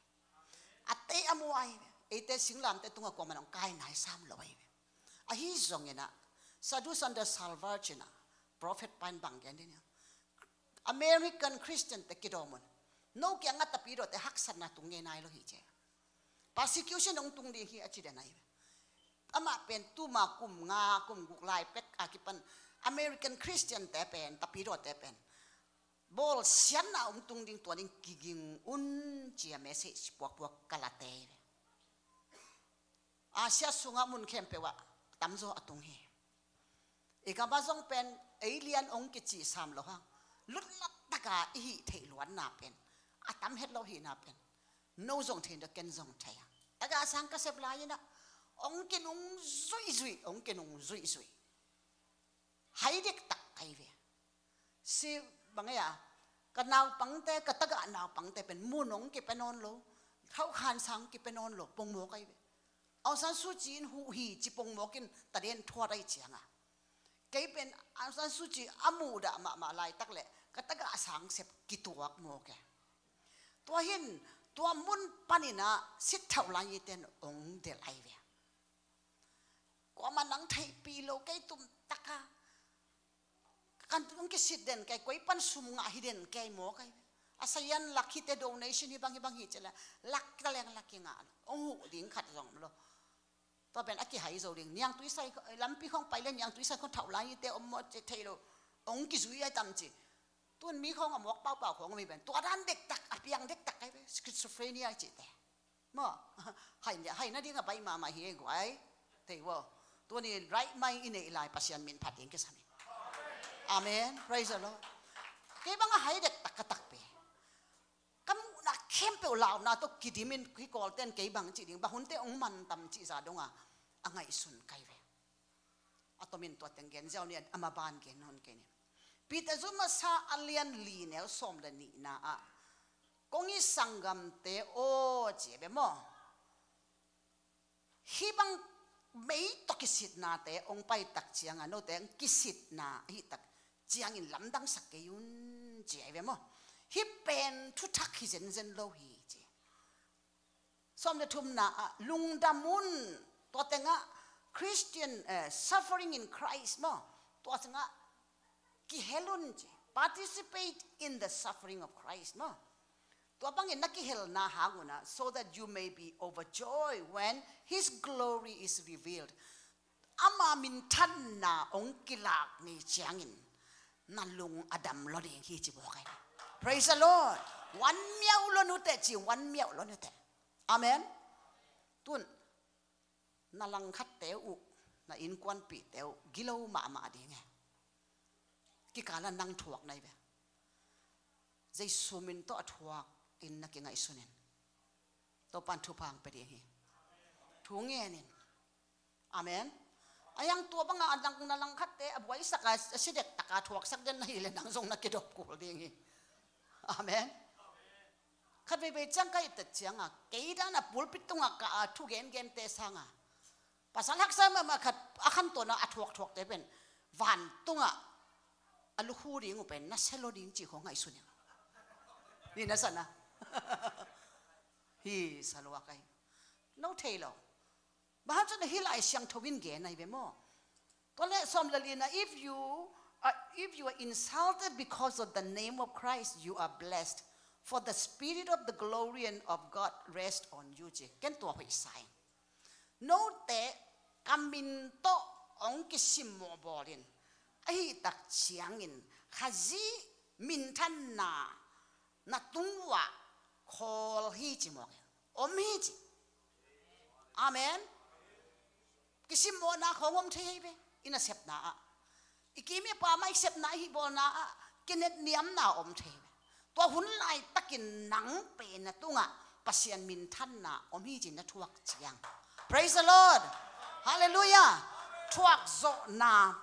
A tei a muai, eite singlamte tungah kuaman hong kai nai sam lo hi. Ahi zongin ah, Sadhu Sundar Salvar ci-in ah, prophet pa in bang gen ding hi. American Christian te kidawm un. No kiangah tapidawte haksatna tung ngei nai lo hi ci. Persecution hong tung ding hi a ci den ahi. Amah pen tuma kum nga, kum guk lai pek a kipan American Christian te pen, tapidawte pen bawlsiatna hong tung ding, tua ding kiging un ci-a message puakpuak ka late hi. Asia sungah mun khempeuh ah tamzaw a tung hi. I gamah zong pen ei lian hong kici sam lo hang, lutlat taka i hih theih luatna pen, a tam het lo hihna pen, no zong thei in, ken zong thei a. Tagah sang ka sep lai-in ah, hong kinung zuihzuih, hong kinung zuihzuih. Hai dektak ka hi ve. Si bang ei a, ka naupangte, ka tagah naupangte pen mun hong kipia nawn lo, khauhkhan sang kipia nawn lo, pongmawk ahi ve. Aung San Suu Kyi in huh hi ci pongmawk in taden thuat ahi cianga, kei pen Aung San Suu Kyi a muhdah mahmah laitak le ka tagah sang sep kituak mawk e. Tua hin, tua mun panin ah sitthauh lai-ite in hong delh ahi ve. Kuaman nang theihpih lo, kei tumtaka kan tung kisit den kei, koi pan sum ngah hi den kei mawk ahi ve. A sayan lak hite, donation hi bang hi bang hi ci le, lak taleng lak kingah lo. Hong huh ding khat zong om lo. Tua pen a kihai zo ding. Niangtui sai, lampi khawng pai le niangtui sai khawng thauh lai-ite om maw ci thei lo. Hong kizui ahi tam ci. Tun mi khawng a mawk paupau khawng om hi pen, tua dan dektak, a piang dektak ahi ve, schizophrenia cihte. Maw, hai, hai nading a baih mahmah hi e guai. Thei vo. Tuni right mind i neih lai Pasian min phat ding kisam hi. Amen. Praise the Lord. Kei bang a hai dektak ka takpi. Ka muhna khempeuh launa tawh kidimin hi, Kawlten kei bang cih ding, bang hunte hong mantam cih zah dong a, a ngaihsun ka hi ve. A tomin tua teng gen ziau ni, a maban gen nawn kei ni. Peter zu masa a lian li neu sawm le nihna ah, kong i sanggamte aw ci ve maw. Hih bang mei tawh kisitnate hong paitak cianga note hong kisitna ahihtak ciangin lamdangsak kei un ci ahi ve maw. Hih pen thuthak hi zenzen lo hi ci. Sawm le thumna ah lungdam un. Tua tengah Christian, eh, suffering in Christ maw. Tua tengah kihel un ci. Participate in the suffering of Christ maw. Tua bangin na kihelna hang unah, so that you may be overjoyed when his glory is revealed. Ama minthanna hong kilak ni ciangin na lung a dam lo ding hi ci bawk ahi. Praise the Lord. Wan miauh lo nute ci, wan miauh lo nute. Amen. Tun na langkhatte uh, na innkuanpihte uh gilo mahmah ding e. Kikala nang thuak na hi ve. Jesu min tawh a thuak in na kingaihsun in. Topan thupha hong pia ding hi. Thu ngen in. Amen. A yang tua banga a dang na langkhatte a buaisak a, a si dektaka thuaksak den na hi le nang zong na kidop kul ding hi. Amen. Khat veivei ciang ka i tat cianga, kei dana pulpit tunga ka a thu gengente sanga pasal haksa mahmah khat a khantawn a thuakthuakte pen vantungah a lukhu ding uh pen na sia lo ding ci khawng ngaihsun ing. Ni na sana. Hi sa lua ka hi. No thei lo. Bang hang cun a hi Lai Siangtho in gen ahi ve maw. Tua leh sawm le lina, if you are, if you are insulted because of the name of Christ, you are blessed. For the spirit of the glory and of God rest on you ci. Ken tua hoih sa ing. Note ka min tawh hong kisimmawh bawlin, ahihtak ciangin Khazih minthanna na tung uah khawl hi ci mawk hi. Om hi ci. Amen. Kisimmawhna khawng om thei hi ve. I nasepna ah, i kim i pam ah i sepna i hih bawlna ah kinetniamna om thei hi ve. Tua hun laitakin nang pen na tungah Pasian minthanna om hi ci na thuak ciang. Praise the Lord. Hallelujah. Thuak zawhna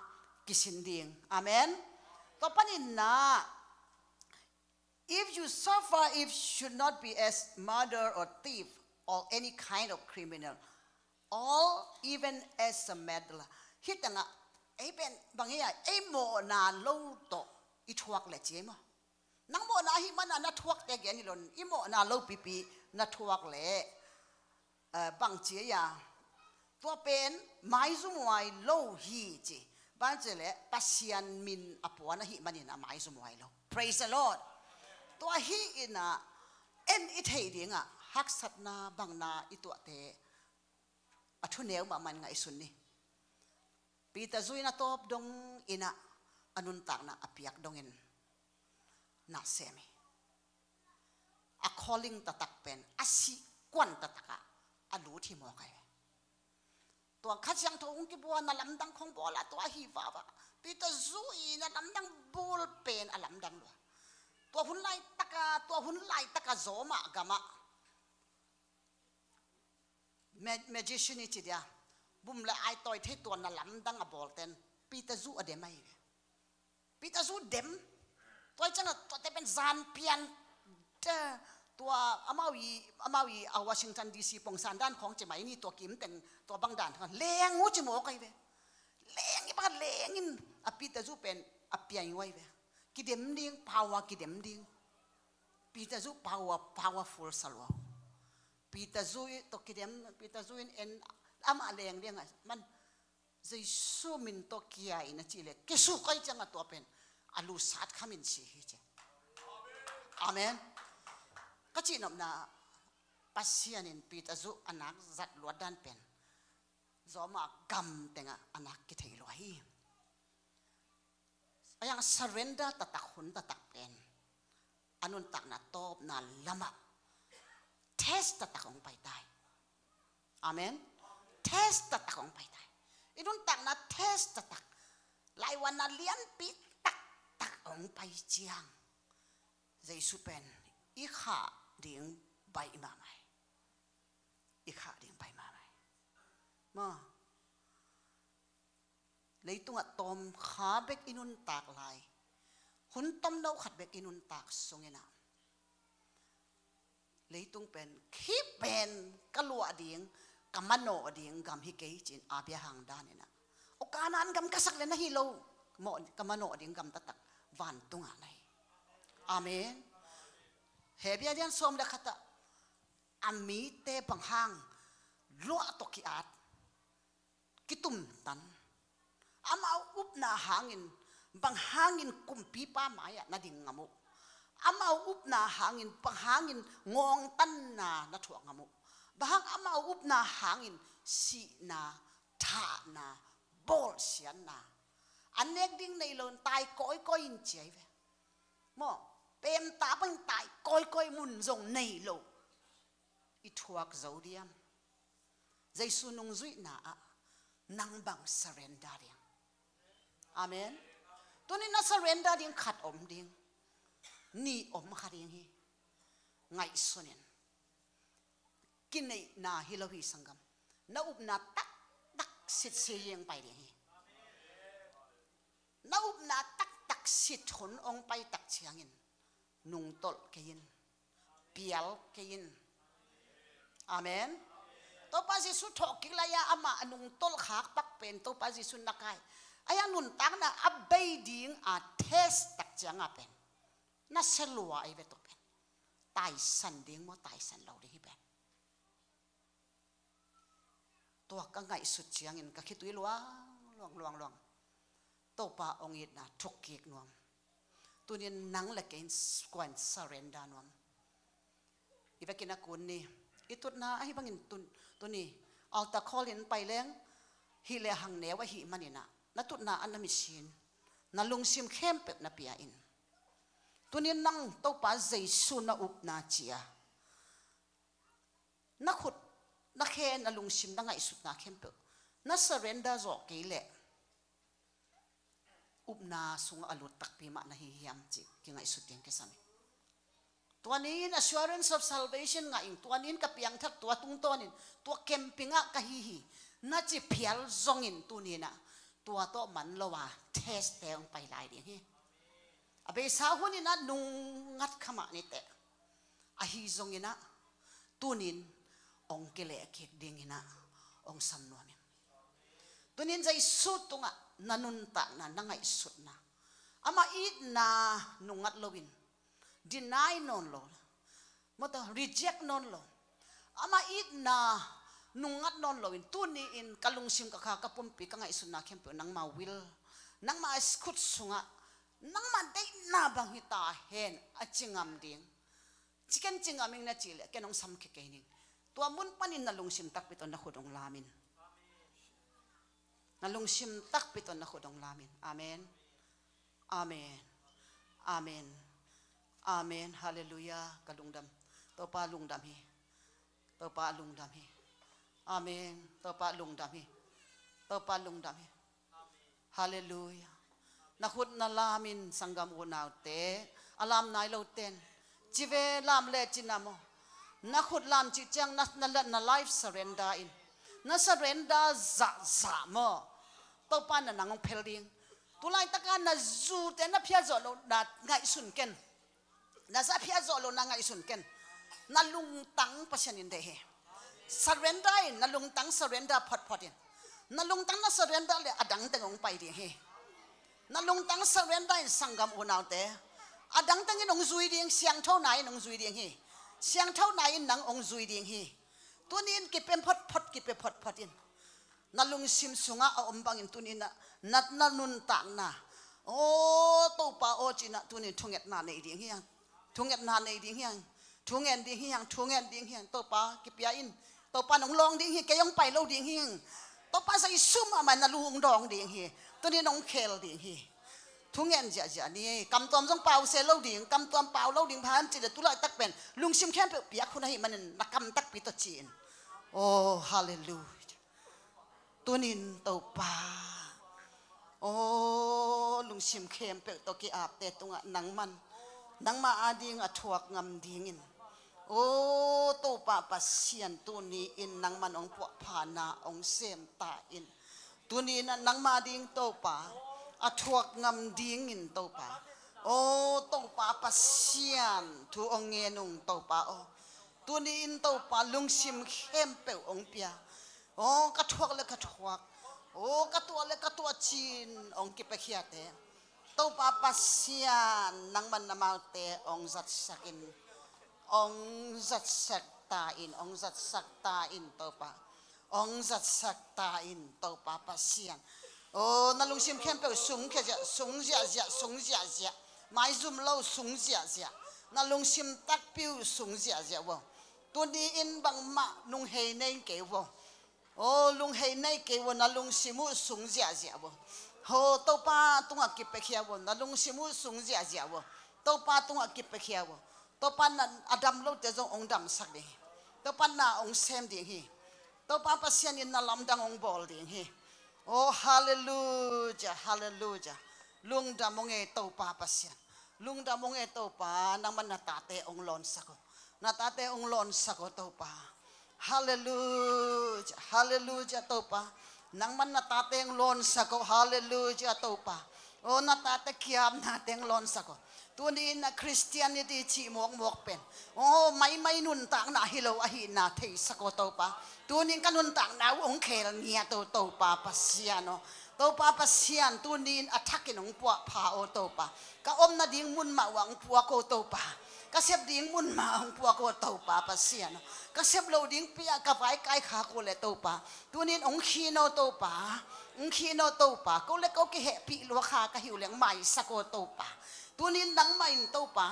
kisin ding. Amen. Tua panin na, if you suffer, it should not be as murder or thief or any kind of criminal, or even as a meddler. Hih tengah ei pen bang hi a, ei mawhna lo tawh i thuak le ci ei maw. Nang mawhna ahih mana na thuakte gen hi lo in, i mawhna lopipi na thuak leh, eh, bang ci a, tua pen maizumhuai lo hi ci. Bang ci leh Pasian min a puan ahih manin a maizumhuai lo. Praise the Lord. Tua hi in a, en i theih dingah haksatna bangna i tuahte a thuneu mahmah in ngaihsun ni. Peter zu in a tawp dong in a, a nuntakna a piak dongin na sem hi. A calling taktak pen a sihkuan taktakah a lut hi mawk ahi ve. Tua Kha Siangtho hong kibua, na lamdang khong bawl a, tua hi vava. Peter zu in a lamdang bawl pen a lamdang lua. Tua hun laitaka, tua hun laitaka Roma gamah ma-, magician i ci dia, bum le ai tawi thei tua na lamdang a bawlten Peter zu a dem ahi ve. Peter zu dem. Tua ciangah tuate pen zan pian, tua amau i, amau i a Washington D C pongsan dan khawng ci mai ni, tua kimteng tua bang dan khawng leng uh ci mawk ahi ve. Leng i bang leng in a Peter zu pen a piang uh ahi ve. Kidem ding, power kidem ding. Peter zu power, powerful sa lua uh. Peter zu i tawh kidem, Peter zu in en, amah leng ding a man, Jesu min tawh kia in a cih leh kisuk ai ciangah tua pen a lusat khamin si hi ci. Amen. Ka cihnopna, Pasian in Peter zu a nak zat luat dan pen Roma gam tengah a nak kithei lua hi. A yang surrender taktak hun taktak pen a nuntakna tawpna lamah test taktak hong pai tai. Amen. Test taktak hong pai tai. I nuntakna test taktak, laiwanna lianpi taktak hong pai ciang Jesu pen i khah ding baih mahmah hi. I khah ding baih mahmah hi. Maw. Leitungah tawmkha bek i nuntak lai, hun tomno khat bek i nuntak sungin ah, leitung pen, hih pen ka luah ding, ka manawh ding gam hi kei ci-in Abraham danin ah, o Kanaan gam ka sak le na hi lo, mawh, ka manawh ding gam taktak vantungah na hi. Amen. Hebru lian sawm le khat ah, a mite bang hang luah tawh ki-at, kitumtan, amau upna hangin bang hangin kumpipa mai-ah na ding ngam uh? Amau upna hangin bang hangin ngawngtanna na thuak ngam uh? Bang hang amau upna hangin sihna, thahna, bawlsiatna, an nek ding nei lo in tai kawikawi in ci ahi ve. Maw, pemta bang tai kawikawi mun zong nei lo i thuak zo diam? Jesu nungzuihna ah nang bang surrender ding? Amen. Tuni na surrender ding khat om ding, nih om kha ding hi. Ngaihsun in. Kineihna hi lo hi sanggam. Na upna taktak sitsi hong pai ding hi. Na upna taktak sit hun hong pai tak ciangin nungtolh kei in, pial kei in. Amen. Topa Jesu thawhkik lai-a amah a nungtolh khak pak pen Topa Jesu na kai. Ai a nuntakna a bei ding a test tak cianga pen na sia lua ahi ve, tua pen taisan ding maw, taisan lo ding hi pen. Tua ka ngaihsut ciangin ka khitui luang, luang, luang, luang. Topa hong itna thukkik nuam. Tunin nang le kei in s-, kuan surrender nuam. I vekin a kun ni, i tutna ahi bangin tun-, tuni altar call in pai leng, hih le hang neu ahih manin ah, na tutna a na mitsin, na lungsim khempeuh na pia in. Tunin nang Topa Jesu na upna cia, na khut, na khe, na lungsim, na ngaihsutna khempeuh na surrender zawh kei leh, upna sungah a lut takpi mah na hi hiam cih kingaihsut ding kisam hi. Tua ni-in assurance of salvation ngah ing, tua ni-in ka piangthak, tua tungtawnin tua camping ah ka hi hi, na ci phial zongin tuni-in ah tua tawh man lo a test-te hong pai lai ding hi. A beisa hunin ah nungngat kha mah ni teh. Ahi zongin ah tunin hong kilehkik dingin ah hong sam nuam ing. Tunin Jesu tungah na nuntakna, na ngaihsutna, amah itna nungngat loin, deny nawn lo, mawtaw, reject nawn lo, ama itna nungngat nawn loin, tuni-in ka lungsim, ka kha, ka pumpi, ka ngaihsutna khempeuh nangma will, nangma khut sungah, nangma deihna bang hi ta hen, a ci ngam ding. Ci ken, ci ngam ing na cih leh ken hong samkhia kei ning. Tua mun panin na lungsim takpi tawh na khut hong lamin. Na lungsim takpi tawh na khut hong lamin. Amen. Amen. Amen. Amen. Halleluiah. Ka lungdam. Topa lungdam hi. Topa lungdam hi. Amen. Topa lungdam hi. Topa lungdam hi. Halleluiah. Na khut na lamin, sanggam unaute, a lam nai loten. Ci ve, lam le ci na maw. Na khut lam cih ciang na, na, na life surrender in. Na surrender zahzah maw. Topa na nang hong phel ding. Tulaitaka na zute na phiat zawh loh na ngaihsun ken. Na za phiat zawh loh na ngaihsun ken. Na lungtang Pasian in deih hi. Surrender in, na lungtang surrender photphot in. Na lungtang na surrender leh a dangteng hong pai ding hi. Na lungtang surrender in, sanggam unaute. A dangteng in hong zui ding, siangtho na in hong zui ding hi. Siangtho na in nang hong zui ding hi. Tuni-in kipia photphot, kipia photphot in. Na lungsim sungah a om bangin tuni-in na, na, na nuntakna, aw Topa aw, ci-in ah tuni-in thungetna nei ding hi hang. Thungetna nei ding hi hang. Thungen ding hi hang, thungen ding hi hang. Topa, kipia in. Topa, nong lawng ding hi, kei hong pai lo ding hi. Topa, Jesu mahmah na lu hong dawng ding hi. Tuni-in hong khel ding hi. Thungen ziahziah ni. Kamtuam zong pau se lo ding, kamtuam pau lo ding, bang hang hiam cih leh tulaitak pen lungsim khempeuh piak hun ahih manin na kam takpi tawh ci in. Oh, halleluiah. Tuni-in Topa, aw lungsim khempeuh tawh ki-apte tungah nangman, nangma ading a thuak ngam dingin, aw Topa Pasian, tuni-in nangman hong puahphana hong sem ta in. Tuni-in ah nangma ding Topa a thuak ngam dingin Topa, aw Topa Pasian, thu hong ngen ung Topa aw. Tuni-in Topa, lungsim khempeuh hong pia. Aw ka thuak le ka thuak, aw ka tuah le ka tuah ci-in hong kipiakhiate, Topa Pasian, nangman amaute hong zatsak in. Hong zatsak ta in, hong zatsak ta in Topa. Hong zatsak ta in Topa Pasian. Aw na lungsim khempeuh sungkhia ziah, sung ziahziah, sung ziahziah. Maizum lo sung ziahziah. Na lungsim takpi uh sung ziahziah uh aw. Tuni-in bangmah lunghei nei kei uh aw. Aw lunghei nei kei uh aw, na lungsim uh sung ziahziah uh aw. Aw Topa tungah kipiakhia uh aw, na lungsim uh sung ziahziah uh aw. Topa tungah kipiakhia uh aw. Topa in a dam lote zong hong damsak ding hi. Topa in na hong sem ding hi. Topa Pasian in na lamdang hong bawl ding hi. Aw halleluiah, halleluiah. Lungdam hong e Topa Pasian. Lungdam hong e Topa, nangman na tate hong lawnsak aw. Na tate hong lawnsak aw Topa. Halleluiah, halleluiah Topa. Nangman na tate hong lawnsak aw, halleluiah Topa. Aw na tate kiamnate hong lawnsak aw. Tuni-in ah Christianity cih mawkmawk pen aw maimai nuntakna hi lo ahihna theisak aw Topa. Tuni-in ka nuntakna uh hong khel ngiat aw Topa Pasian aw. Topa Pasian, tuni-in a thakin hong puahpha aw Topa. Ka om nading mun mah uh ah hong puak aw Topa. Ka sep ding mun mah ah hong puak aw Topa Pasian aw. Ka sep loh ding pi-a ka vaikai khak uh leh Topa, tuni-in hong khin aw Topa. Hong khin aw Topa. Ko le ko kihehpih lua kha ka hi uh leh hong maisak aw Topa. Tuni-in nangmah in Topa,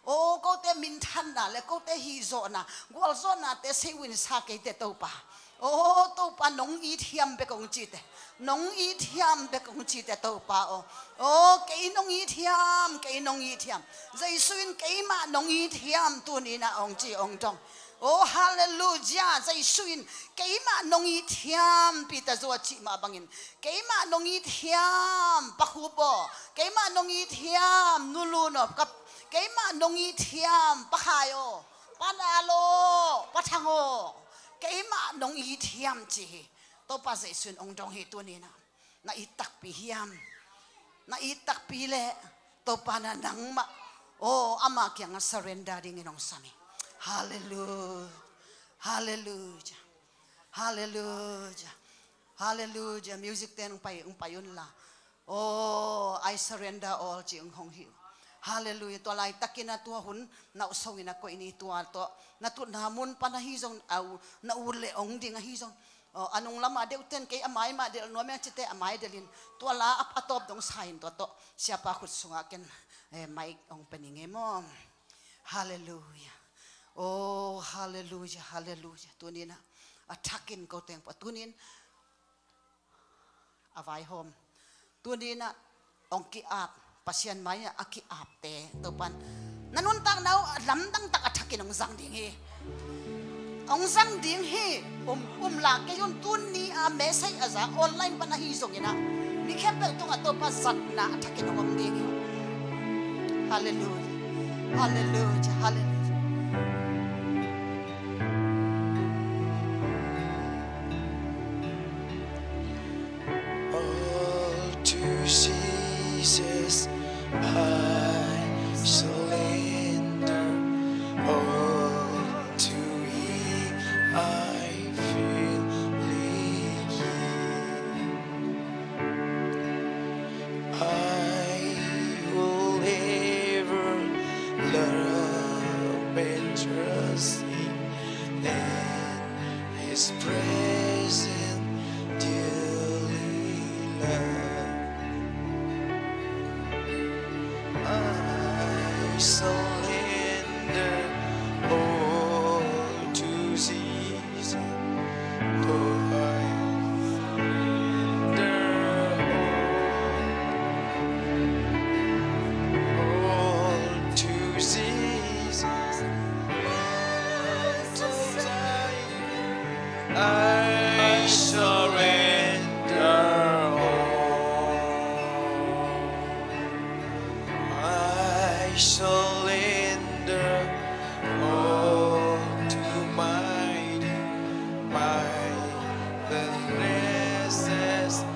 aw kote minthanna le kote hihzawhna, gualzawhnate sei uh in sa kei teh Topa. Aw Topa, nong it hiam bek hong ci teh. Nong it hiam bek hong ci teh Topa aw. Aw kei nong it hiam, kei nong it hiam. Jesu in keimah nong it hiam tuni-in ah hong ci hong dong. Aw halleluiah, Jesu in keimah nong it hiam, Peter Zo a cih mah bangin, keimah nong it hiam Pa Khup aw. Keimah nong it hiam Nu Lun aw. Ka, keimah nong it hiam Pa Khai aw, Pa Dal aw, Pa Thang aw. Keimah nong it hiam ci hi. Topa Jesu in hong dong hi tuni-in ah. Na it takpi hiam? Na it takpi leh Topa in ah nangmah aw ama kiangah surrender dingin hong sam hi. Halleluiah. Halleluiah. Halleluiah. Halleluiah. Music ten hong pai, hong pai un la. Aw I surrender all ci hong hong hi uh. Halleluiah. Tua laitakin a tua hun na uso in a koih ni, tua tawh na tutna mun pan ahi zong, a u, na u le ong ding ahi zong, a nung lamah deuhten kei a mai mah delh nuam eng cite a mai delhin, tua la a, a tawp dong sa in tua tawh siapa khut sungah ken, eh, mai ong pe ning e maw. Halleluiah. Oh, halleluiah, halleluiah. Tuninah a thakin ko teng pa tunin a vaihawm. Tuninah ong ki-ap, Pasian mai-ah a ki-apte Topan na nuntakna uh lamdang tak a thakin ong zang ding hi. Ong zang ding hi. Um, um la kei un, tuni a message a za online pan ahi zonginah mi khempeuh tungah Topa zatna a thakin ong om ding hi. Halleluiah. Halleluiah. Halleluiah. All to Jesus I surrender. All to Him I freely give. I will ever love and trust Him and His presence dearly love. I surrender all to Jesus. Oh, I surrender all, all to Jesus. I surrender all. I surrender all to Mighty, my blessed Savior.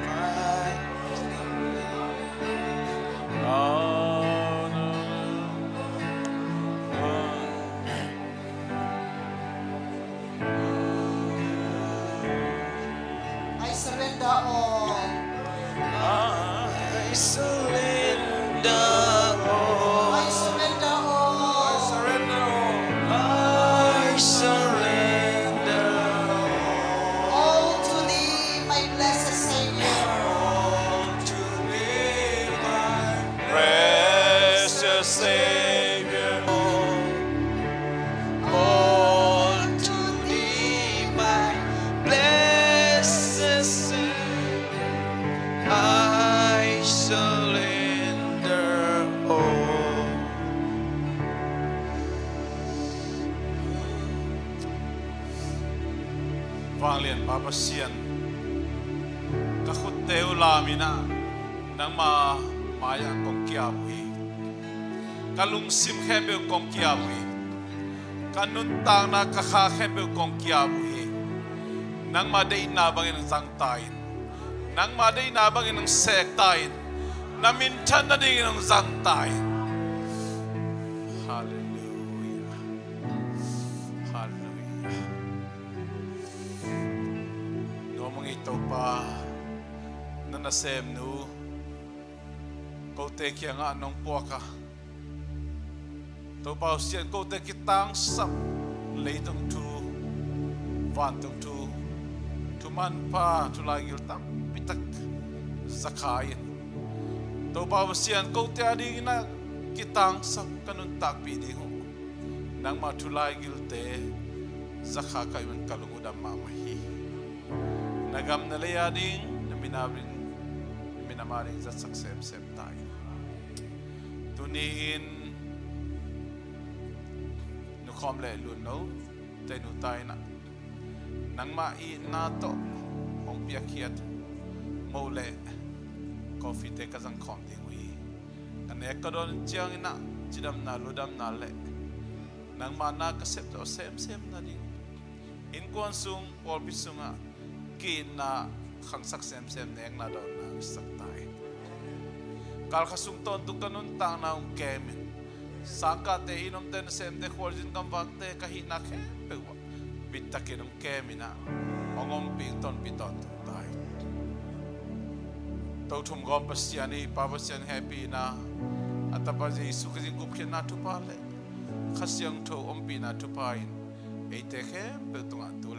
I surrender all. I surrender all. I surrender all. I surrender all. I surrender all. All to Thee, my blessed Savior. All to Thee, my precious Savior. All to Thee, my blessed Savior, I surrender all. Vanglian Pa Pasian, ka khutte uh lamin ah nangma mai-ah kong ki-ap uh hi. Ka lungsim khempeuh kong ki-ap uh hi. Ka nuntakna, ka kha khempeuh kong ki-ap uh hi. Nangma deihna bangin hong zang ta in. Nangma deihna bangin hong sek ta in. Na minthan nadingin hong zang ta in. Halleluiah. Halleluiah. Nuam ung ei Topa, na nasemnu kote kiangah nong puak a, Topa Pasian, kote kitangsap leitung thu, vantung thu, thu manpha, thu laigil tampi tak zakha in, Topa Pasian, kote a dingin a kitangsap ka nuntakpih ding uh. Nangma thu laigilte zakha ka hih man ka lung uh dam mahmah hi. Na gam na lei a ding, na minam a ding, na minam a ding zatsak semsem ta in. Tuni-in nukhawm le lunno te nu ta in ah, nangma itna tawh hong piakkhiat moh le coffee te ka zangkhawm ding uh hi. Ka nek ka dawn ciangin ah cidamna, ludamna le nangma na ka sep tawh semsem nading, innkuan sung, pawlpi sungah ki-itna khangsak semsem, nekna dawnna sak ta in. Kalkha sung tawntung ka nuntakna hong kem in. Sangkahte, inn omte, nasemte, khualzin gamvakte, ka hihna khempeuh ah bittakin hong kem in ah, hong ompih, tonpih tawntung ta in. Tothumgawm Pasian i Pa Pasian hehpihna, a Tapa Jesu Khazih gupkhiatna thupha le Kha Siangtho ompihna thupha in eite khempeuh tungah tu